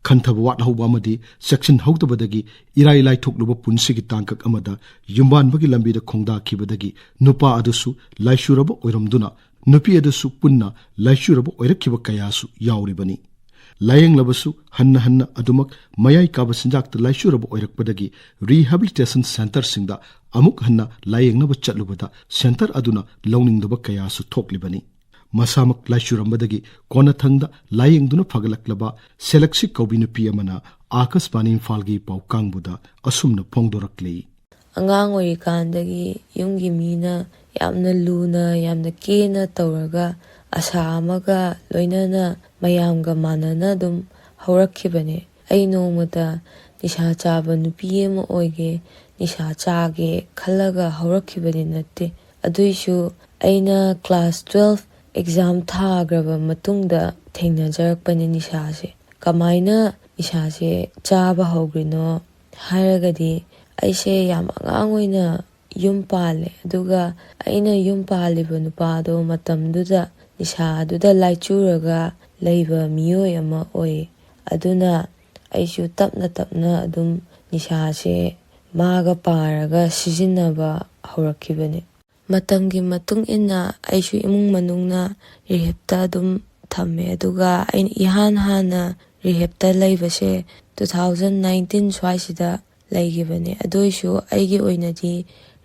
ꯈꯟꯊꯕ ꯋꯥꯠꯍꯧꯕ ꯑꯃꯗꯤ ꯆꯦꯛꯁꯤꯟꯍꯧꯗꯕꯗꯒꯤ ꯏꯔꯥꯏ ꯂꯥꯏꯊꯣꯛꯂꯨꯕ ꯄꯨꯟꯁꯤꯒꯤ ꯇꯥꯡꯀꯛ ꯑꯃꯗ ꯌꯨꯝꯕꯥꯟꯕꯒꯤ ꯂꯝꯕꯤꯗ ꯈꯣꯡꯗꯥꯈꯤꯕꯗꯒꯤ ꯅꯨꯄꯥ ꯑꯗꯨꯁꯨ ꯂꯥꯏꯆꯨꯔꯕ ꯑꯣꯏꯔꯝꯗꯨꯅ ꯅꯨꯄꯤ ꯑꯗꯨꯁꯨ ꯄꯨꯟꯅ ꯂꯥꯏꯆꯨꯔꯕ ꯑꯣꯏꯔꯛꯈꯤꯕ ꯀꯌꯥꯁꯨ ꯌꯥꯎꯔꯤꯕꯅꯤ꯫ ꯂꯥꯌꯦꯡꯂꯕꯁꯨ ꯍꯟꯅ ꯍꯟꯅ ꯑꯗꯨꯃꯛ ꯃꯌꯥꯏ ꯀꯥꯕ ꯆꯤꯟꯖꯥꯛꯇ ꯂꯥꯏꯆꯨꯔꯕ ꯑꯣꯏꯔꯛꯄꯗꯒꯤ rehabilitation centreꯁꯤꯡꯗ ꯑꯃꯨꯛ ꯍꯟꯅ ꯂꯥꯌꯦꯡꯅꯕ ꯆꯠꯂꯨꯕꯗ centre ꯑꯗꯨꯅ ꯂꯧꯅꯤꯡꯗꯕ ꯀꯌꯥꯁꯨ ꯊꯣꯛꯂꯤꯕꯅꯤ꯫ ꯃꯁꯥꯃꯛ ꯂꯥꯏꯆꯨꯔꯝꯕꯗꯒꯤ ꯀꯣꯟꯅꯊꯪꯗ ꯂꯥꯌꯦꯡꯗꯨꯅ ꯐꯒꯠꯂꯛꯂꯕ ꯁꯦꯂꯛꯁꯤ ꯀꯧꯕꯤ ꯅꯨꯄꯤ ꯑꯃꯅ ꯑꯥꯀꯥꯁꯕꯥꯅꯤ ꯏꯝꯐꯥꯜꯒꯤ ꯄꯥꯎ ꯀꯥꯡꯕꯨꯗ ꯑꯁꯨꯝꯅ ꯐꯣꯡꯗꯣꯔꯛꯂꯤ꯫ ꯑꯉꯥꯡ ꯑꯣꯏꯔꯤꯀꯥꯟꯗꯒꯤ ꯌꯨꯝꯒꯤ ꯃꯤꯅ ꯌꯥꯝꯅ ꯂꯨꯅ, ꯌꯥꯝꯅ ꯀꯦꯅ ꯇꯧꯔꯒ ꯑꯁꯥ ꯑꯃꯒ ꯂꯣꯏꯅꯅ ꯃꯌꯥꯝꯒ ꯃꯥꯟꯅꯅ ꯑꯗꯨꯝ ꯍꯧꯔꯛꯈꯤꯕꯅꯦ꯫ ꯑꯩ ꯅꯣꯡꯃꯇ ꯅꯤꯁꯥ ꯆꯥꯕ ꯅꯨꯄꯤ ꯑꯃ ꯑꯣꯏꯒꯦ, ꯅꯤꯁꯥ ꯆꯥꯒꯦ ꯈꯜꯂꯒ ꯍꯧꯔꯛꯈꯤꯕꯗꯤ ꯅꯠꯇꯦ꯫ ꯑꯗꯨꯏꯁꯨ ꯑꯩꯅ class twelve exam ꯊꯥꯈ꯭ꯔꯕ ꯃꯇꯨꯡꯗ ꯊꯦꯡꯅꯖꯔꯛꯄꯅꯦ ꯅꯤꯁꯥꯁꯦ꯫ ꯀꯃꯥꯏꯅ ꯅꯤꯁꯥꯁꯦ ꯆꯥꯕ ꯍꯧꯈ꯭ꯔꯤꯅꯣ ꯍꯥꯏꯔꯒꯗꯤ, ꯑꯩꯁꯦ ꯌꯥꯝ ꯑꯉꯥꯡ ꯑꯣꯏꯅ ꯌꯨꯝ ꯄꯥꯜꯂꯦ, ꯑꯗꯨꯒ ꯑꯩꯅ ꯌꯨꯝ ꯄꯥꯜꯂꯤꯕ ꯅꯨꯄꯥꯗꯣ ꯃꯇꯝꯗꯨꯗ ꯅꯤꯁꯥꯗꯨꯗ ꯂꯥꯏꯆꯨꯔꯒ ꯂꯩꯕ ꯃꯤꯑꯣꯏ ꯑꯃ ꯑꯣꯏ꯫ ꯑꯗꯨꯅ ꯑꯩꯁꯨ ꯇꯞꯅ ꯇꯞꯅ ꯑꯗꯨꯝ ꯅꯤꯁꯥꯁꯦ ꯃꯥꯒ ꯄꯥꯔꯒ ꯁꯤꯖꯤꯟꯅꯕ ꯍꯧꯔꯛꯈꯤꯕꯅꯦ꯫ ꯃꯇꯝꯒꯤ ꯃꯇꯨꯡ ꯏꯟꯅ ꯑꯩꯁꯨ ꯏꯃꯨꯡ ꯃꯅꯨꯡꯅ rehabꯇ ꯑꯗꯨꯝ ꯊꯝꯃꯦ, ꯑꯗꯨꯒ ꯑꯩꯅ ꯏꯍꯥꯟ ꯍꯥꯟꯅ rehabꯇ ꯂꯩꯕꯁꯦ two thousand nineteen ꯁ꯭ꯋꯥꯏꯁꯤꯗ ꯂꯩꯈꯤꯕꯅꯦ꯫ ꯑꯗꯨ ꯑꯣꯏꯁꯨ ꯑꯩꯒꯤ ꯑꯣꯏꯅꯗꯤ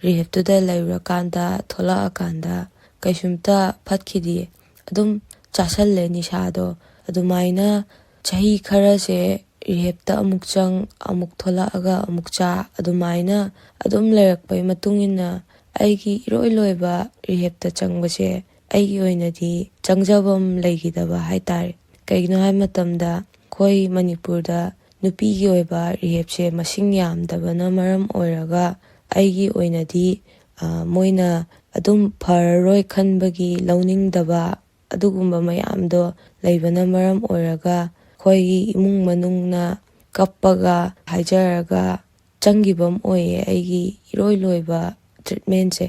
rehabꯇꯨꯗ ꯂꯩꯔꯨꯔꯀꯥꯟꯗ, ꯊꯣꯛꯂꯛꯑꯀꯥꯟꯗ ꯀꯩꯁꯨꯝꯇ ꯐꯠꯈꯤꯗꯦ꯫ ꯑꯗꯨꯝ ꯆꯥꯁꯜꯂꯦ ꯅꯤꯁꯥꯗꯣ꯫ ꯑꯗꯨꯃꯥꯏꯅ ꯆꯍꯤ ꯈꯔꯁꯦ rehabꯇ ꯑꯃꯨꯛ ꯆꯪ, ꯑꯃꯨꯛ ꯊꯣꯛꯂꯛꯑꯒ ꯑꯃꯨꯛ ꯆꯥ, ꯑꯗꯨꯃꯥꯏꯅ ꯑꯗꯨꯝ ꯂꯩꯔꯛꯄꯩ ꯃꯇꯨꯡ ꯏꯟꯅ ꯑꯩꯒꯤ ꯏꯔꯣꯏ ꯂꯣꯏꯕ rehabꯇ ꯆꯪꯕꯁꯦ ꯑꯩꯒꯤ ꯑꯣꯏꯅꯗꯤ ꯆꯪꯖꯐꯝ ꯂꯩꯈꯤꯗꯕ ꯍꯥꯏꯇꯥꯔꯦ꯫ ꯀꯩꯒꯤꯅꯣ ꯍꯥꯏꯕ ꯃꯇꯝꯗ, ꯑꯩꯈꯣꯏ ꯃꯅꯤꯄꯨꯔꯗ ꯅꯨꯄꯤꯒꯤ ꯑꯣꯏꯕ rehabꯁꯦ ꯃꯁꯤꯡ ꯌꯥꯝꯗꯕꯅ ꯃꯔꯝ ꯑꯣꯏꯔꯒ, ꯑꯩꯒꯤ ꯑꯣꯏꯅꯗꯤ, ꯑ, ꯃꯣꯏꯅ ꯑꯗꯨꯝ ꯐꯔꯔꯣꯏ ꯈꯟꯕꯒꯤ ꯂꯧꯅꯤꯡꯗꯕ, ꯑꯗꯨꯒꯨꯝꯕ ꯃꯌꯥꯝꯗꯣ ꯂꯩꯕꯅ ꯃꯔꯝ ꯑꯣꯏꯔꯒ, ꯑꯩꯈꯣꯏꯒꯤ ꯏꯃꯨꯡ ꯃꯅꯨꯡꯅ ꯀꯞꯄꯒ, ꯍꯥꯏꯖꯔꯒ, ꯆꯪꯈꯤꯕ ꯑꯃ ꯑꯣꯏꯌꯦ ꯑꯩꯒꯤ ꯏꯔꯣꯏ ꯂꯣꯏꯕ ꯇ꯭ꯔꯤꯠꯃꯦꯟꯁꯦ꯫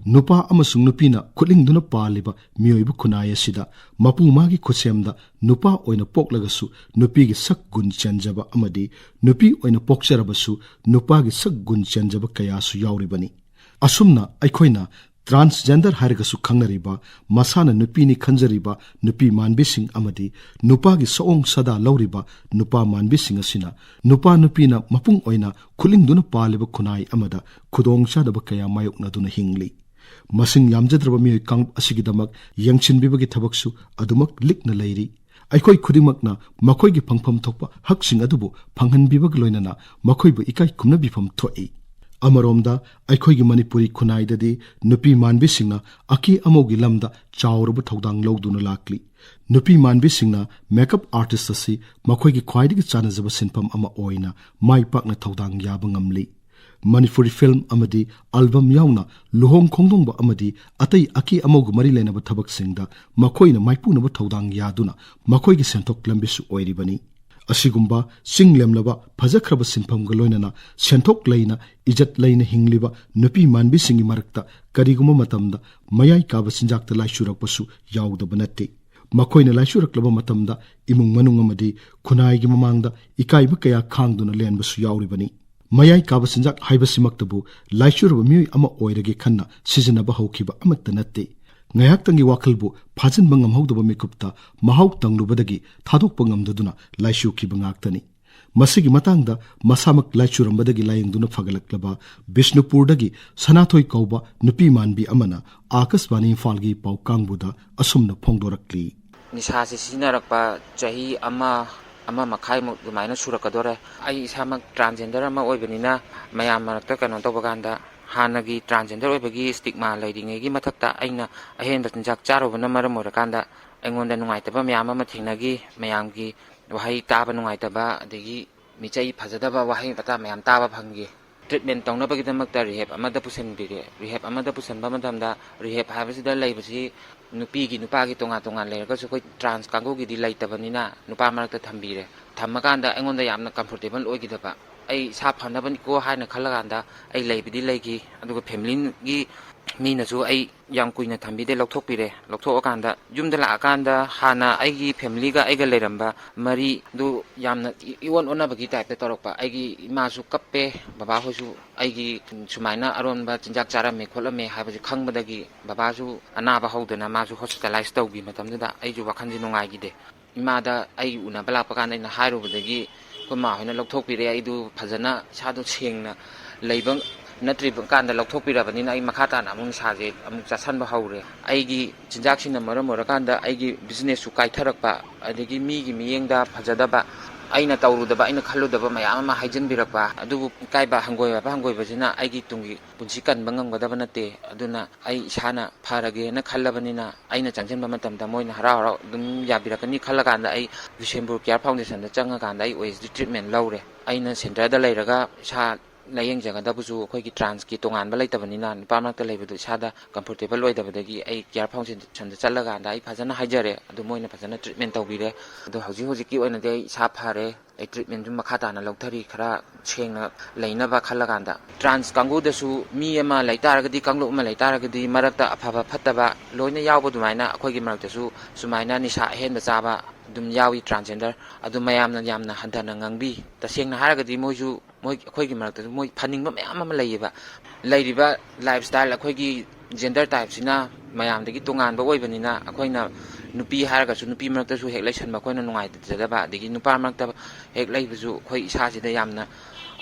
ꯅꯨꯄꯥ ꯑꯃꯁꯨꯡ ꯅꯨꯄꯤꯅ ꯈꯨꯠꯂꯤꯡꯗꯨꯅ ꯄꯥꯜꯂꯤꯕ ꯃꯤꯑꯣꯏꯕ ꯈꯨꯟꯅꯥꯏ ꯑꯁꯤꯗ ꯃꯄꯨ ꯃꯥꯒꯤ ꯈꯨꯠꯁꯦꯝꯗ ꯅꯨꯄꯥ ꯑꯣꯏꯅ ꯄꯣꯛꯂꯒꯁꯨ ꯅꯨꯄꯤꯒꯤ ꯁꯛ ꯒꯨꯟ ꯆꯦꯟꯖꯕ ꯑꯃꯗꯤ ꯅꯨꯄꯤ ꯑꯣꯏꯅ ꯄꯣꯛꯆꯔꯕꯁꯨ ꯅꯨꯄꯥꯒꯤ ꯁꯛ ꯒꯨꯟ ꯆꯦꯟꯖꯕ ꯀꯌꯥꯁꯨ ꯌꯥꯎꯔꯤꯕꯅꯤ꯫ ꯑꯁꯨꯝꯅ ꯑꯩꯈꯣꯏꯅ transgender ꯍꯥꯏꯔꯒꯁꯨ ꯈꯪꯅꯔꯤꯕ, ꯃꯁꯥꯅ ꯅꯨꯄꯤꯅꯤ ꯈꯟꯖꯔꯤꯕ ꯅꯨꯄꯤ ꯃꯥꯟꯕꯤꯁꯤꯡ ꯑꯃꯗꯤ ꯅꯨꯄꯥꯒꯤ ꯁꯑꯣꯡ ꯁꯥꯗꯥ ꯂꯧꯔꯤꯕ ꯅꯨꯄꯥ ꯃꯥꯟꯕꯤꯁꯤꯡ ꯑꯁꯤꯅ ꯅꯨꯄꯥ ꯅꯨꯄꯤꯅ ꯃꯄꯨꯡ ꯑꯣꯏꯅ ꯈꯨꯠꯂꯤꯡꯗꯨꯅ ꯄꯥꯜꯂꯤꯕ ꯈꯨꯟꯅꯥꯏ ꯑꯃꯗ ꯈꯨꯗꯣꯡꯆꯥꯗꯕ ꯀꯌꯥ ꯃꯥꯌꯣꯛꯅꯗꯨꯅ ꯍꯤꯡꯂꯤ꯫ ꯃꯁꯤꯡ ꯌꯥꯝꯖꯗ꯭ꯔꯕ ꯃꯤꯑꯣꯏ ꯀꯥꯡꯂꯨꯞ ꯑꯁꯤꯒꯤꯗꯃꯛ ꯌꯦꯡꯁꯤꯟꯕꯤꯕꯒꯤ ꯊꯕꯛꯁꯨ ꯑꯗꯨꯃꯛ ꯂꯤꯛꯅ ꯂꯩꯔꯤ꯫ ꯑꯩꯈꯣꯏ ꯈꯨꯗꯤꯡꯃꯛꯅ ꯃꯈꯣꯏꯒꯤ ꯐꯪꯐꯝ ꯊꯣꯛꯄ ꯍꯛꯁꯤꯡ ꯑꯗꯨꯕꯨ ꯐꯪꯍꯟꯕꯤꯕꯒ ꯂꯣꯏꯅꯅ ꯃꯈꯣꯏꯕꯨ ꯏꯀꯥꯏ ꯈꯨꯝꯅꯕꯤꯐꯝ ꯊꯣꯛꯏ꯫ ꯑꯃꯔꯣꯝꯗ, ꯑꯩꯈꯣꯏꯒꯤ ꯃꯅꯤꯄꯨꯔꯤ ꯈꯨꯟꯅꯥꯏꯗꯗꯤ ꯅꯨꯄꯤ ꯃꯥꯟꯕꯤꯁꯤꯡꯅ ꯑꯀꯦ ꯑꯃꯧꯒꯤ ꯂꯝꯗ ꯆꯥꯎꯔꯕ ꯊꯧꯗꯥꯡ ꯂꯧꯗꯨꯅ ꯂꯥꯛꯂꯤ꯫ ꯅꯨꯄꯤ ꯃꯥꯟꯕꯤꯁꯤꯡꯅ ꯃꯦꯀꯞ ꯑꯥꯔꯇꯤꯁ ꯑꯁꯤ ꯃꯈꯣꯏꯒꯤ ꯈ꯭ꯋꯥꯏꯗꯒꯤ ꯆꯥꯟꯅꯖꯕ ꯁꯤꯟꯐꯝ ꯑꯃ ꯑꯣꯏꯅ ꯃꯥꯏ ꯄꯥꯛꯅ ꯊꯧꯗꯥꯡ ꯌꯥꯕ ꯉꯝꯂꯤ꯫ ꯃꯅꯤꯄꯨꯔꯤ ꯐꯤꯜꯝ ꯑꯃꯗꯤ ꯑꯜꯕꯝ ꯌꯥꯎꯅ ꯂꯨꯍꯣꯡ ꯈꯣꯡꯗꯣꯡꯕ ꯑꯃꯗꯤ ꯑꯇꯩ ꯑꯀꯦ ꯑꯃꯧꯒ ꯃꯔꯤ ꯂꯩꯅꯕ ꯊꯕꯛꯁꯤꯡꯗ ꯃꯈꯣꯏꯅ ꯃꯥꯏꯄꯨꯅꯕ ꯊꯧꯗꯥꯡ ꯌꯥꯗꯨꯅ ꯃꯈꯣꯏꯒꯤ ꯁꯦꯟꯊꯣꯛ ꯂꯝꯕꯤꯁꯨ ꯑꯣꯏꯔꯤꯕꯅꯤ꯫ ꯑꯁꯤꯒꯨꯝꯕ ꯆꯤꯡ ꯂꯦꯝꯂꯕ ꯐꯖꯈ꯭ꯔꯕ ꯁꯤꯟꯐꯝꯒ ꯂꯣꯏꯅꯅ ꯁꯦꯟꯊꯣꯛ ꯂꯩꯅ, ꯏꯖꯠ ꯂꯩꯅ ꯍꯤꯡꯂꯤꯕ ꯅꯨꯄꯤ ꯃꯥꯟꯕꯤꯁꯤꯡꯒꯤ ꯃꯔꯛꯇ ꯀꯔꯤꯒꯨꯝꯕ ꯃꯇꯝꯗ ꯃꯌꯥꯏ ꯀꯥꯕ ꯆꯤꯟꯖꯥꯛꯇ ꯂꯥꯏꯆꯨꯔꯛꯄꯁꯨ ꯌꯥꯎꯗꯕ ꯅꯠꯇꯦ꯫ ꯃꯈꯣꯏꯅ ꯂꯥꯏꯆꯨꯔꯛꯂꯕ ꯃꯇꯝꯗ ꯏꯃꯨꯡ ꯃꯅꯨꯡ ꯑꯃꯗꯤ ꯈꯨꯟꯅꯥꯏꯒꯤ ꯃꯃꯥꯡꯗ ꯏꯀꯥꯏꯕ ꯀꯌꯥ ꯈꯥꯡꯗꯨꯅ ꯂꯦꯟꯕꯁꯨ ꯌꯥꯎꯔꯤꯕꯅꯤ꯫ ꯃꯌꯥꯏ ꯀꯥꯕ ꯆꯤꯟꯖꯥꯛ ꯍꯥꯏꯕꯁꯤꯃꯛꯇꯕꯨ ꯂꯥꯏꯆꯨꯔꯕ ꯃꯤꯑꯣꯏ ꯑꯃ ꯑꯣꯏꯔꯒꯦ ꯈꯟꯅ ꯁꯤꯖꯤꯟꯅꯕ ꯍꯧꯈꯤꯕ ꯑꯃꯠꯇ ꯅꯠꯇꯦ꯫ ꯉꯥꯏꯍꯥꯛꯇꯪꯒꯤ ꯋꯥꯈꯜꯕꯨ ꯐꯥꯖꯤꯟꯕ ꯉꯝꯍꯧꯗꯕ ꯃꯤꯀꯨꯞꯇ ꯃꯍꯥꯎ ꯇꯪꯂꯨꯕꯗꯒꯤ ꯊꯥꯗꯣꯛꯄ ꯉꯝꯗꯗꯨꯅ ꯂꯥꯏꯆꯨꯈꯤꯕ ꯉꯥꯛꯇꯅꯤ꯫ ꯃꯁꯤꯒꯤ ꯃꯇꯥꯡꯗ ꯃꯁꯥꯃꯛ ꯂꯥꯏꯆꯨꯔꯝꯕꯗꯒꯤ ꯂꯥꯌꯦꯡꯗꯨꯅ ꯐꯒꯠꯂꯛꯂꯕ ꯕꯤꯁꯅꯨꯄꯨꯔꯗꯒꯤ ꯁꯅꯥꯊꯣꯏ ꯀꯧꯕ ꯅꯨꯄꯤ ꯃꯥꯟꯕꯤ ꯑꯃꯅ ꯑꯥꯀꯥꯁꯕꯥꯅꯤ ꯏꯝꯐꯥꯜꯒꯤ ꯄꯥꯎ ꯀꯥꯡꯕꯨꯗ ꯑꯁꯨꯝꯅ ꯐꯣꯡꯗꯣꯔꯛꯂꯤ꯫ ꯅꯤꯁꯥꯁꯤ ꯁꯤꯖꯤꯟꯅꯔꯛꯄ ꯆꯍꯤ ꯑꯃ, ꯑꯃ ꯃꯈꯥꯏꯃꯨꯛ ꯑꯗꯨꯃꯥꯏꯅ ꯁꯨꯔꯛꯀꯗꯣꯔꯦ꯫ ꯑꯩ ꯏꯁꯥꯃꯛ transgender ꯑꯃ ꯑꯣꯏꯕꯅꯤꯅ ꯃꯌꯥꯝ ꯃꯔꯛꯇ ꯀꯩꯅꯣ ꯇꯧꯕ ꯀꯥꯟꯗ ꯍꯥꯟꯅꯒꯤ transgender ꯑꯣꯏꯕꯒꯤ stigma ꯂꯩꯔꯤꯉꯩꯒꯤ ꯃꯊꯛꯇ ꯑꯩꯅ ꯑꯍꯦꯟꯕ ꯆꯤꯟꯖꯥꯛ ꯆꯥꯔꯨꯕꯅ ꯃꯔꯝ ꯑꯣꯏꯔꯀꯥꯟꯗ ꯑꯩꯉꯣꯟꯗ ꯅꯨꯡꯉꯥꯏꯇꯕ ꯃꯌꯥꯝ ꯑꯃ ꯊꯦꯡꯅꯈꯤ꯫ ꯃꯌꯥꯝꯒꯤ ꯋꯥꯍꯩ ꯇꯥꯕ ꯅꯨꯡꯉꯥꯏꯇꯕ, ꯑꯗꯒꯤ ꯃꯤꯆꯩ ꯐꯖꯗꯕ ꯋꯥꯍꯩ ꯋꯥꯇꯥ ꯃꯌꯥꯝ ꯇꯥꯕ ꯐꯪꯈꯤ꯫ Treatment ꯇꯧꯅꯕꯒꯤꯗꯃꯛꯇ rehab ꯑꯃꯗ ꯄꯨꯁꯤꯟꯕꯤꯔꯦ꯫ Rehab ꯑꯃꯗ ꯄꯨꯁꯤꯟꯕ ꯃꯇꯝꯗ rehab ꯍꯥꯏꯕꯁꯤꯗ ꯂꯩꯕꯁꯤ ꯅꯨꯄꯤꯒꯤ ꯅꯨꯄꯥꯒꯤ ꯇꯣꯉꯥꯟ ꯇꯣꯉꯥꯟ ꯂꯩꯔꯒꯁꯨ ꯑꯩꯈꯣꯏ trans ꯀꯥꯡꯕꯨꯒꯤꯗꯤ ꯂꯩꯇꯕꯅꯤꯅ ꯅꯨꯄꯥ ꯃꯔꯛꯇ ꯊꯝꯕꯤꯔꯦ꯫ ꯊꯝꯃꯀꯥꯟꯗ ꯑꯩꯉꯣꯟꯗ ꯌꯥꯝꯅ comfortable ꯑꯣꯏꯈꯤꯗꯕ꯫ ꯑꯩ ꯏꯁꯥ ꯐꯅꯕꯅꯤꯀꯣ ꯍꯥꯏꯅ ꯈꯜꯂꯀꯥꯟꯗ ꯑꯩ ꯂꯩꯕꯗꯤ ꯂꯩꯈꯤ꯫ ꯑꯗꯨꯒ ꯐꯦꯃꯤꯂꯤꯒꯤ ꯃꯤꯅꯁꯨ ꯑꯩ ꯌꯥꯝ ꯀꯨꯏꯅ ꯊꯝꯕꯤꯗꯦ, ꯂꯧꯊꯣꯛꯄꯤꯔꯦ꯫ ꯂꯧꯊꯣꯛꯑꯀꯥꯟꯗ ꯌꯨꯝꯗ ꯂꯥꯛꯑꯀꯥꯟꯗ ꯍꯥꯟꯅ ꯑꯩꯒꯤ ꯐꯦꯃꯤꯂꯤꯒ ꯑꯩꯒ ꯂꯩꯔꯝꯕ ꯃꯔꯤꯗꯨ ꯌꯥꯝꯅ ꯏ-, ꯏꯑꯣꯟ ꯑꯣꯟꯅꯕꯒꯤ ꯇꯥꯏꯞꯇ ꯇꯧꯔꯛꯄ꯫ ꯑꯩꯒꯤ ꯏꯃꯥꯁꯨ ꯀꯞꯄꯦ, ꯕꯕꯥꯍꯣꯏꯁꯨ ꯑꯩꯒꯤ ꯁꯨꯃꯥꯏꯅ ꯑꯔꯣꯟꯕ ꯆꯤꯟꯖꯥꯛ ꯆꯥꯔꯝꯃꯦ ꯈꯣꯠꯂꯝꯃꯦ ꯍꯥꯏꯕꯁꯦ ꯈꯪꯕꯗꯒꯤ ꯕꯕꯥꯁꯨ ꯑꯅꯥꯕ ꯍꯧꯗꯅ ꯃꯥꯁꯨ ꯍꯣꯁꯄꯤꯇꯥꯂꯥꯏꯁ ꯇꯧꯈꯤ ꯃꯇꯝꯗꯨꯗ ꯑꯩꯁꯨ ꯋꯥꯈꯜꯁꯦ ꯅꯨꯡꯉꯥꯏꯈꯤꯗꯦ꯫ ꯏꯃꯥꯗ ꯑꯩ ꯎꯅꯕ ꯂꯥꯛꯄ ꯀꯥꯟꯗ ꯑꯩꯅ ꯍꯥꯏꯔꯨꯕꯗꯒꯤ ꯑꯩꯈꯣꯏ ꯃꯥ ꯍꯣꯏꯅ ꯂꯧꯊꯣꯛꯄꯤꯔꯦ꯫ ꯑꯩꯗꯨ ꯐꯖꯅ ꯏꯁꯥꯗꯣ ꯁꯦꯡꯅ ꯂꯩꯕ ꯅꯠꯇ꯭ꯔꯤꯕ ꯀꯥꯟꯗ ꯂꯧꯊꯣꯛꯄꯤꯔꯕꯅꯤꯅ ꯑꯩ ꯃꯈꯥ ꯇꯥꯅ ꯑꯃꯨꯛ ꯅꯤꯁꯥꯁꯦ ꯑꯃꯨꯛ ꯆꯥꯁꯟꯕ ꯍꯧꯔꯦ꯫ ꯑꯩꯒꯤ ꯆꯤꯟꯖꯥꯛꯁꯤꯅ ꯃꯔꯝ ꯑꯣꯏꯔꯀꯥꯟꯗ ꯑꯩꯒꯤ ꯕꯤꯖꯤꯅꯦꯁꯁꯨ ꯀꯥꯏꯊꯔꯛꯄ, ꯑꯗꯒꯤ ꯃꯤꯒꯤ ꯃꯤꯠꯌꯦꯡꯗ ꯐꯖꯗꯕ, ꯑꯩꯅ ꯇꯧꯔꯨꯗꯕ, ꯑꯩꯅ ꯈꯜꯂꯨꯗꯕ ꯃꯌꯥꯝ ꯑꯃ ꯍꯥꯏꯖꯤꯟꯕꯤꯔꯛꯄ꯫ ꯑꯗꯨꯕꯨ ꯏꯀꯥꯏꯕ ꯍꯪꯒꯣꯏꯕ ꯍꯪꯒꯣꯏꯕꯁꯤꯅ ꯑꯩꯒꯤ ꯇꯨꯡꯒꯤ ꯄꯨꯟꯁꯤ ꯀꯟꯕ ꯉꯝꯒꯗꯕ ꯅꯠꯇꯦ꯫ ꯑꯗꯨꯅ ꯑꯩ ꯏꯁꯥꯅ ꯐꯔꯒꯦꯅ ꯈꯜꯂꯕꯅꯤꯅ ꯑꯩꯅ ꯆꯪꯁꯤꯟꯕ ꯃꯇꯝꯗ ꯃꯣꯏꯅ ꯍꯔꯥꯎ ꯍꯔꯥꯎ ꯑꯗꯨꯝ ꯌꯥꯕꯤꯔꯛꯀꯅꯤ ꯈꯜꯂꯀꯥꯟꯗ ꯑꯩ ꯕꯤꯁꯦꯝꯄꯨꯔ ꯀꯤꯌꯥꯔ ꯐꯥꯎꯟꯗꯦꯁꯟꯗ ꯆꯪꯉꯀꯥꯟꯗ ꯑꯩ ꯑꯣ ꯑꯦꯁ ꯗꯤ ꯇ꯭ꯔꯤꯠꯃꯦꯟ ꯂꯧꯔꯦ꯫ ꯑꯩꯅ ꯁꯦꯟꯇꯔꯗ ꯂꯩꯔꯒ ꯏꯁꯥ ꯂꯥꯌꯦꯡꯖꯒꯗꯕꯁꯨ ꯑꯩꯈꯣꯏꯒꯤ ꯇ꯭ꯔꯥꯟꯁꯀꯤ ꯇꯣꯉꯥꯟꯕ ꯂꯩꯇꯕꯅꯤꯅ, ꯅꯨꯄꯥ ꯃꯔꯛꯇ ꯂꯩꯕꯗꯨ ꯏꯁꯥꯗ ꯀꯝꯐꯣꯔꯇꯦꯕꯜ ꯑꯣꯏꯗꯕꯗꯒꯤ ꯑꯩ ꯀꯤꯌꯥꯔ ꯐꯥꯎꯟꯗꯦꯁꯟꯗ ꯆꯠꯂꯀꯥꯟꯗ ꯑꯩ ꯐꯖꯅ ꯍꯥꯏꯖꯔꯦ꯫ ꯑꯗꯨ ꯃꯣꯏꯅ ꯐꯖꯅ ꯇ꯭ꯔꯤꯠꯃꯦꯟ ꯇꯧꯕꯤꯔꯦ꯫ ꯑꯗꯣ ꯍꯧꯖꯤꯛ ꯍꯧꯖꯤꯛꯀꯤ ꯑꯣꯏꯅꯗꯤ ꯑꯩ ꯏꯁꯥ ꯐꯔꯦ꯫ ꯑꯩ ꯇ꯭ꯔꯤꯠꯃꯦꯟꯁꯨ ꯃꯈꯥ ꯇꯥꯅ ꯂꯧꯊꯔꯤ, ꯈꯔ ꯁꯦꯡꯅ ꯂꯩꯅꯕ ꯈꯜꯂꯀꯥꯟꯗ꯫ ꯇ꯭ꯔꯥꯟꯁ ꯀꯥꯡꯕꯨꯗꯁꯨ ꯃꯤ ꯑꯃ ꯂꯩ ꯇꯥꯔꯒꯗꯤ, ꯀꯥꯡꯂꯨꯞ ꯑꯃ ꯂꯩ ꯇꯥꯔꯒꯗꯤ, ꯃꯔꯛꯇ ꯑꯐꯕ ꯐꯠꯇꯕ ꯂꯣꯏꯅ ꯌꯥꯎꯕ ꯑꯗꯨꯃꯥꯏꯅ ꯑꯩꯈꯣꯏꯒꯤ ꯃꯔꯛꯇꯁꯨ ꯁꯨꯃꯥꯏꯅ ꯅꯤꯁꯥ ꯑꯍꯦꯟꯕ ꯆꯥꯕ ꯑꯗꯨꯝ ꯌꯥꯎꯏ, ꯇ꯭ꯔꯥꯟꯁꯖꯦꯟꯗꯔ꯫ ꯑꯗꯨ ꯃꯌꯥꯝꯅ ꯌꯥꯝꯅ ꯍꯟꯊꯅ ꯉꯥꯡꯕꯤ꯫ ꯇꯁꯦꯡꯅ ꯍꯥꯏꯔꯒꯗꯤ ꯃꯣꯏꯁꯨ, ꯃꯣꯏ, ꯑꯩꯈꯣꯏꯒꯤ ꯃꯔꯛꯇꯁꯨ ꯃꯣꯏ ꯐꯅꯤꯡꯕ ꯃꯌꯥꯝ ꯑꯃ ꯂꯩꯌꯦꯕ꯫ ꯂꯩꯔꯤꯕ ꯂꯥꯏꯐ ꯁ꯭ꯇꯥꯏꯜ, ꯑꯩꯈꯣꯏꯒꯤ ꯖꯦꯟꯗꯔ ꯇꯥꯏꯞꯁꯤꯅ ꯃꯌꯥꯝꯗꯒꯤ ꯇꯣꯉꯥꯟꯕ ꯑꯣꯏꯕꯅꯤꯅ, ꯑꯩꯈꯣꯏꯅ ꯅꯨꯄꯤ ꯍꯥꯏꯔꯒꯁꯨ ꯅꯨꯄꯤ ꯃꯔꯛꯇꯁꯨ ꯍꯦꯛ ꯂꯩꯁꯟꯕ ꯑꯩꯈꯣꯏꯅ ꯅꯨꯡꯉꯥꯏꯖꯗꯕ, ꯑꯗꯒꯤ ꯅꯨꯄꯥ ꯃꯔꯛꯇ ꯍꯦꯛ ꯂꯩꯕꯁꯨ ꯑꯩꯈꯣꯏ ꯏꯁꯥꯁꯤꯗ ꯌꯥꯝꯅ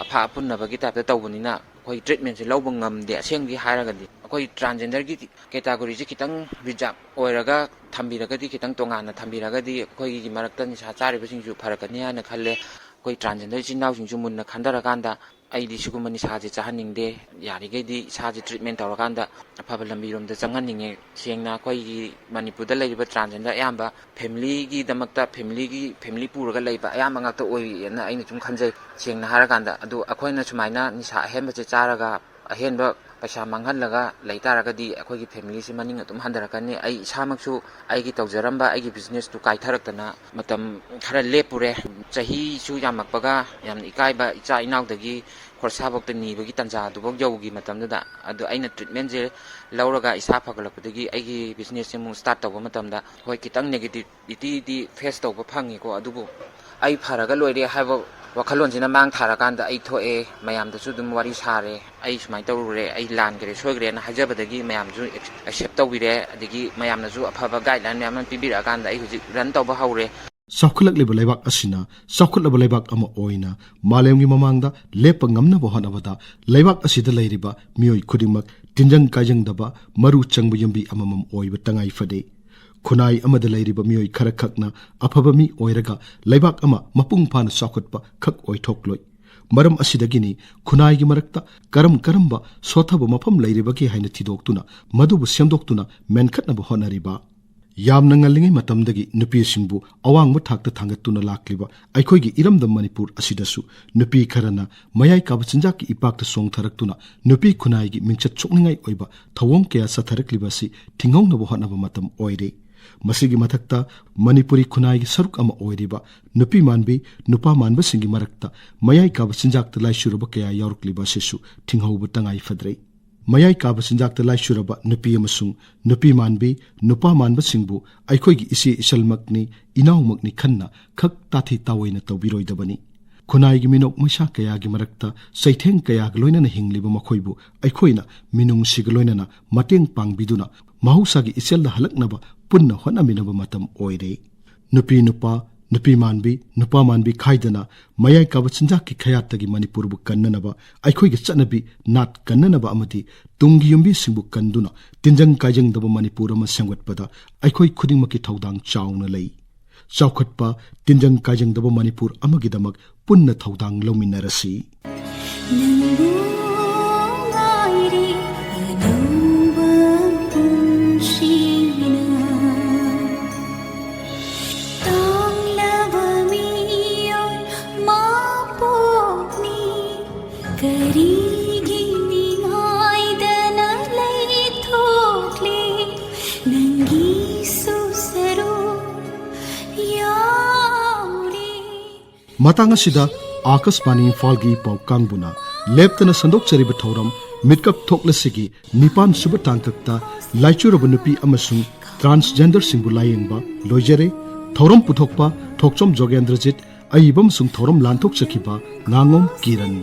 ꯑꯐ ꯑꯄꯨꯟꯅꯕꯒꯤ ꯇꯥꯏꯞꯇ ꯇꯧꯕꯅꯤꯅ, ꯑꯩꯈꯣꯏ ꯇ꯭ꯔꯤꯠꯃꯦꯟꯁꯦ ꯂꯧꯕ ꯉꯝꯗꯦ꯫ ꯑꯁꯦꯡꯕꯒꯤ ꯍꯥꯏꯔꯒꯗꯤ ꯑꯩꯈꯣꯏ ꯇ꯭ꯔꯥꯟꯁꯖꯦꯟꯗꯔꯒꯤ ꯀꯦꯇꯥꯒꯣꯔꯤꯁꯦ ꯈꯤꯇꯪ ꯔꯤꯖꯥꯔꯚ ꯑꯣꯏꯔꯒ ꯊꯝꯕꯤꯔꯒꯗꯤ, ꯈꯤꯇꯪ ꯇꯣꯉꯥꯟꯅ ꯊꯝꯕꯤꯔꯒꯗꯤ, ꯑꯩꯈꯣꯏꯒꯤ ꯃꯔꯛꯇ ꯅꯤꯁꯥ ꯆꯥꯔꯤꯕꯁꯤꯡꯁꯨ ꯐꯔꯛꯀꯅꯤ ꯍꯥꯏꯅ ꯈꯜꯂꯦ꯫ ꯑꯩꯈꯣꯏ ꯇ꯭ꯔꯥꯟꯁꯖꯦꯟꯗꯔ ꯏꯆꯤꯟ ꯏꯅꯥꯎꯁꯤꯡꯁꯨ ꯃꯨꯟꯅ ꯈꯟꯊꯔꯀꯥꯟꯗ, ꯑꯩꯗꯤ ꯁꯤꯒꯨꯝꯕ ꯅꯤꯁꯥꯁꯦ ꯆꯥꯍꯟꯅꯤꯡꯗꯦ, ꯌꯥꯔꯤꯈꯩꯗꯤ ꯏꯁꯥꯁꯦ ꯇ꯭ꯔꯤꯠꯃꯦꯟ ꯇꯧꯔꯀꯥꯟꯗ ꯑꯐꯕ ꯂꯝꯕꯤꯔꯣꯝꯗ ꯆꯪꯍꯟꯅꯤꯡꯉꯦ꯫ ꯁꯦꯡꯅ ꯑꯩꯈꯣꯏꯒꯤ ꯃꯅꯤꯄꯨꯔꯗ ꯂꯩꯔꯤꯕ ꯇ꯭ꯔꯥꯟꯁꯖꯦꯟꯗꯔ ꯑꯌꯥꯝꯕ ꯐꯦꯃꯤꯂꯤꯒꯤꯗꯃꯛꯇ, ꯐꯦꯃꯤꯂꯤꯒꯤ, ꯐꯦꯃꯤꯂꯤ ꯄꯨꯔꯒ ꯂꯩꯕ ꯑꯌꯥꯝꯕ ꯉꯥꯛꯇ ꯑꯣꯏꯌꯦꯅ ꯑꯩꯅ ꯁꯨꯝ ꯈꯟꯖꯩ꯫ ꯁꯦꯡꯅ ꯍꯥꯏꯔꯀꯥꯟꯗ, ꯑꯗꯨ ꯑꯩꯈꯣꯏꯅ ꯁꯨꯃꯥꯏꯅ ꯅꯤꯁꯥ ꯑꯍꯦꯟꯕꯁꯦ ꯆꯥꯔꯒ ꯑꯍꯦꯟꯕ ꯄꯩꯁꯥ ꯃꯥꯡꯍꯜꯂꯒ ꯂꯩ ꯇꯥꯔꯒꯗꯤ ꯑꯩꯈꯣꯏꯒꯤ ꯐꯦꯃꯤꯂꯤꯁꯤ ꯃꯅꯤꯡ ꯑꯗꯨꯝ ꯍꯟꯊꯔꯛꯀꯅꯤ꯫ ꯑꯩ ꯏꯁꯥꯃꯛꯁꯨ ꯑꯩꯒꯤ ꯇꯧꯖꯔꯝꯕ ꯑꯩꯒꯤ ꯕꯤꯖꯤꯅꯦꯁꯇꯨ ꯀꯥꯏꯊꯔꯛꯇꯅ ꯃꯇꯝ ꯈꯔ ꯂꯦꯞꯄꯨꯔꯦ꯫ ꯆꯍꯤꯁꯨ ꯌꯥꯝꯃꯛꯄꯒ ꯌꯥꯝꯅ ꯏꯀꯥꯏꯕ, ꯏꯆꯥ ꯏꯅꯥꯎꯗꯒꯤ ꯈꯣꯔꯁꯥꯐꯧꯗ ꯅꯤꯕꯒꯤ ꯇꯥꯟꯖꯥꯗꯨꯐꯥꯎ ꯌꯧꯈꯤ ꯃꯇꯝꯗꯨꯗ꯫ ꯑꯗꯨ ꯑꯩꯅ ꯇ꯭ꯔꯤꯠꯃꯦꯟꯁꯦ ꯂꯧꯔꯒ ꯏꯁꯥ ꯐꯒꯠꯂꯛꯄꯗꯒꯤ ꯑꯩꯒꯤ ꯕꯤꯖꯤꯅꯦꯁꯁꯦ ꯑꯃꯨꯛ ꯁ꯭ꯇꯥꯔꯠ ꯇꯧꯕ ꯃꯇꯝꯗ, ꯍꯣꯏ, ꯈꯤꯇꯪ ꯅꯦꯒꯦꯇꯤꯚ ꯏꯇꯤꯗꯤ ꯐꯦꯁ ꯇꯧꯕ ꯐꯪꯉꯤꯀꯣ, ꯑꯗꯨꯕꯨ ꯑꯩ ꯐꯔꯒ ꯂꯣꯏꯔꯦ ꯍꯥꯏꯕ ꯋꯥꯈꯜꯂꯣꯟꯁꯤꯅ ꯃꯥꯡ ꯊꯥꯔꯀꯥꯟꯗ ꯑꯩ ꯊꯣꯛꯑꯦ, ꯃꯌꯥꯝꯗꯁꯨ ꯑꯗꯨꯝ ꯋꯥꯔꯤ ꯁꯥꯔꯦ, ꯑꯩ ꯁꯨꯃꯥꯏꯅ ꯇꯧꯔꯨꯔꯦ, ꯑꯩ ꯂꯥꯟꯈ꯭ꯔꯦ, ꯁꯣꯏꯈ꯭ꯔꯦꯅ ꯍꯥꯏꯖꯕꯗꯒꯤ ꯃꯌꯥꯝꯁꯨ ꯑꯦꯛꯁꯦꯞ ꯇꯧꯕꯤꯔꯦ, ꯑꯗꯒꯤ ꯃꯌꯥꯝꯅꯁꯨ ꯑꯐꯕ ꯒꯥꯏꯗꯂꯥꯏꯟ ꯃꯌꯥꯝ ꯑꯃ ꯄꯤꯕꯤꯔꯛꯑꯀꯥꯟꯗ ꯑꯩ ꯍꯧꯖꯤꯛ ꯔꯟ ꯇꯧꯕ ꯍꯧꯔꯦ꯫ ꯆꯥꯎꯈꯠꯂꯛꯂꯤꯕ ꯂꯩꯕꯥꯛ ꯑꯁꯤꯅ ꯆꯥꯎꯈꯠꯂꯕ ꯂꯩꯕꯥꯛ ꯑꯃ ꯑꯣꯏꯅ ꯃꯥꯂꯦꯝꯒꯤ ꯃꯃꯥꯡꯗ ꯂꯦꯞꯄ ꯉꯝꯅꯕ ꯍꯣꯠꯅꯕꯗ ꯂꯩꯕꯥꯛ ꯑꯁꯤꯗ ꯂꯩꯔꯤꯕ ꯃꯤꯑꯣꯏ ꯈꯨꯗꯤꯡꯃꯛ ꯇꯤꯟꯖꯪ ꯀꯥꯏꯖꯪꯗꯕ ꯃꯔꯨ ꯆꯪꯕ ꯌꯨꯝꯕꯤ ꯑꯃꯃꯝ ꯑꯣꯏꯕ ꯇꯉꯥꯏ ꯐꯗꯦ꯫ ꯈꯨꯟꯅꯥꯏ ꯑꯃꯗ ꯂꯩꯔꯤꯕ ꯃꯤꯑꯣꯏ ꯈꯔꯈꯛꯅ ꯑꯐꯕ ꯃꯤ ꯑꯣꯏꯔꯒ ꯂꯩꯕꯥꯛ ꯑꯃ ꯃꯄꯨꯡ ꯐꯥꯅ ꯆꯥꯎꯈꯠꯄ ꯈꯛ ꯑꯣꯏꯊꯣꯛꯂꯣꯏ꯫ ꯃꯔꯝ ꯑꯁꯤꯗꯒꯤꯅꯤ ꯈꯨꯟꯅꯥꯏꯒꯤ ꯃꯔꯛꯇ ꯀꯔꯝ ꯀꯔꯝꯕ ꯁꯣꯠꯊꯕ ꯃꯐꯝ ꯂꯩꯔꯤꯕꯒꯦ ꯍꯥꯏꯅ ꯊꯤꯗꯣꯛꯇꯨꯅ ꯃꯗꯨꯕꯨ ꯁꯦꯝꯗꯣꯛꯇꯨꯅ ꯃꯦꯟꯈꯠꯅꯕ ꯍꯣꯠꯅꯔꯤꯕ꯫ ꯌꯥꯝꯅ ꯉꯜꯂꯤꯉꯩ ꯃꯇꯝꯗꯒꯤ ꯅꯨꯄꯤꯁꯤꯡꯕꯨ ꯑꯋꯥꯡꯕ ꯊꯥꯛꯇ ꯊꯥꯡꯒꯠꯇꯨꯅ ꯂꯥꯛꯂꯤꯕ ꯑꯩꯈꯣꯏꯒꯤ ꯏꯔꯝꯗꯝ ꯃꯅꯤꯄꯨꯔ ꯑꯁꯤꯗꯁꯨ ꯅꯨꯄꯤ ꯈꯔꯅ ꯃꯌꯥꯏ ꯀꯥꯕ ꯆꯤꯟꯖꯥꯛꯀꯤ ꯏꯄꯥꯛꯇ ꯆꯣꯡꯊꯔꯛꯇꯨꯅ ꯅꯨꯄꯤ ꯈꯨꯟꯅꯥꯏꯒꯤ ꯃꯤꯡꯆꯠ ꯁꯣꯛꯅꯤꯡꯉꯥꯏ ꯑꯣꯏꯕ ꯊꯧꯑꯣꯡ ꯀꯌꯥ ꯆꯠꯊꯔꯛꯂꯤꯕ ꯑꯁꯤ ꯊꯤꯡꯍꯧꯅꯕ ꯍꯣꯠꯅꯕ ꯃꯇꯝ ꯑꯣꯏꯔꯦ꯫ ꯃꯁꯤꯒꯤ ꯃꯊꯛꯇ ꯃꯅꯤꯄꯨꯔꯤ ꯈꯨꯟꯅꯥꯏꯒꯤ ꯁꯔꯨꯛ ꯑꯃ ꯑꯣꯏꯔꯤꯕ ꯅꯨꯄꯤ ꯃꯥꯟꯕꯤ, ꯅꯨꯄꯥ ꯃꯥꯟꯕꯁꯤꯡꯒꯤ ꯃꯔꯛꯇ ꯃꯌꯥꯏ ꯀꯥꯕ ꯆꯤꯟꯖꯥꯛꯇ ꯂꯥꯏꯆꯨꯔꯕ ꯀꯌꯥ ꯌꯥꯎꯔꯛꯂꯤꯕ ꯑꯁꯤꯁꯨ ꯊꯤꯡꯍꯧꯕ ꯇꯉꯥꯏ ꯐꯗ꯭ꯔꯦ꯫ ꯃꯌꯥꯏ ꯀꯥꯕ ꯆꯤꯟꯖꯥꯛꯇ ꯂꯥꯏꯆꯨꯔꯕ ꯅꯨꯄꯤ ꯑꯃꯁꯨꯡ ꯅꯨꯄꯤ ꯃꯥꯟꯕꯤ, ꯅꯨꯄꯥ ꯃꯥꯟꯕꯁꯤꯡꯕꯨ ꯑꯩꯈꯣꯏꯒꯤ ꯏꯆꯦ ꯏꯆꯜꯃꯛꯅꯤ, ꯏꯅꯥꯎꯃꯛꯅꯤ ꯈꯟꯅ ꯈꯛ ꯇꯥꯊꯤ ꯇꯥꯑꯣꯏꯅ ꯇꯧꯕꯤꯔꯣꯏꯗꯕꯅꯤ꯫ ꯈꯨꯟꯅꯥꯏꯒꯤ ꯃꯤꯅꯣꯛ ꯃꯩꯁꯥ ꯀꯌꯥꯒꯤ ꯃꯔꯛꯇ ꯆꯩꯊꯦꯡ ꯀꯌꯥꯒ ꯂꯣꯏꯅꯅ ꯍꯤꯡꯂꯤꯕ ꯃꯈꯣꯏꯕꯨ ꯑꯩꯈꯣꯏꯅ ꯃꯤꯅꯨꯡꯁꯤꯒ ꯂꯣꯏꯅꯅ ꯃꯇꯦꯡ ꯄꯥꯡꯕꯤꯗꯨꯅ ꯃꯍꯧꯁꯥꯒꯤ ꯏꯆꯦꯜꯗ ꯍꯜꯂꯛꯅꯕ ꯄꯨꯟꯅ ꯍꯣꯠꯅꯃꯤꯟꯅꯕ ꯃꯇꯝ ꯑꯣꯏꯔꯦ꯫ ꯅꯨꯄꯤ ꯅꯨꯄꯥ, ꯅꯨꯄꯤ ꯃꯥꯟꯕꯤ, ꯅꯨꯄꯥ ꯃꯥꯟꯕꯤ ꯈꯥꯏꯗꯅ ꯃꯌꯥꯏ ꯀꯥꯕ ꯆꯤꯟꯖꯥꯛꯀꯤ ꯈꯌꯥꯠꯇꯒꯤ ꯃꯅꯤꯄꯨꯔꯕꯨ ꯀꯟꯅꯅꯕ, ꯑꯩꯈꯣꯏꯒꯤ ꯆꯠꯅꯕꯤ ꯅꯥꯠ ꯀꯟꯅꯅꯕ ꯑꯃꯗꯤ ꯇꯨꯡꯒꯤ ꯌꯨꯝꯕꯤꯁꯤꯡꯕꯨ ꯀꯟꯗꯨꯅ ꯇꯤꯟꯖꯪ ꯀꯥꯏꯖꯪꯗꯕ ꯃꯅꯤꯄꯨꯔ ꯑꯃ ꯁꯦꯝꯒꯠꯄꯗ ꯑꯩꯈꯣꯏ ꯈꯨꯗꯤꯡꯃꯛꯀꯤ ꯊꯧꯗꯥꯡ ꯆꯥꯎꯅ ꯂꯩ꯫ ꯆꯥꯎꯈꯠꯄ, ꯇꯤꯟꯖꯪ ꯀꯥꯏꯖꯪꯗꯕ ꯃꯅꯤꯄꯨꯔ ꯑꯃꯒꯤꯗꯃꯛ ꯄꯨꯟꯅ ꯊꯧꯗꯥꯡ ꯂꯧꯃꯤꯟꯅꯔꯁꯤ꯫ ꯅꯪꯕꯨ ꯉꯥꯏꯔꯤ ꯑꯅꯧꯕ ꯄꯨꯟꯁꯤꯅ꯫ ꯇꯥꯡꯂꯕ ꯃꯤꯑꯣꯏ ꯃꯄꯣꯛꯅꯤ, ꯀꯔꯤꯒꯤꯅꯤ ꯃꯇꯥꯡ ꯑꯁꯤꯗ ꯑꯥꯀꯥꯁꯕꯥꯅꯤ ꯏꯝꯐꯥꯜꯒꯤ ꯄꯥꯎ ꯀꯥꯡꯕꯨꯅ ꯂꯦꯞꯇꯅ ꯁꯟꯗꯣꯛꯆꯔꯤꯕ ꯊꯧꯔꯝ ꯃꯤꯠꯀꯞ ꯊꯣꯛꯂꯁꯤꯒꯤ ꯅꯤꯄꯥꯟ ꯁꯨꯕ ꯇꯥꯡꯀꯛꯇ ꯂꯥꯏꯆꯨꯔꯕ ꯅꯨꯄꯤ ꯑꯃꯁꯨꯡ ꯇ꯭ꯔꯥꯟꯁꯖꯦꯟꯗꯔꯁꯤꯡꯕꯨ ꯂꯥꯌꯦꯡꯕ ꯂꯣꯏꯖꯔꯦ꯫ ꯊꯧꯔꯝ ꯄꯨꯊꯣꯛꯄ ꯊꯣꯛꯆꯣꯝ ꯖꯣꯒꯦꯟꯗ꯭ꯔꯖꯤꯠ, ꯑꯏꯕ ꯑꯃꯁꯨꯡ ꯊꯧꯔꯝ ꯂꯥꯟꯊꯣꯛꯆꯈꯤꯕ ꯉꯥꯉꯣꯝ ꯀꯤꯔꯟ꯫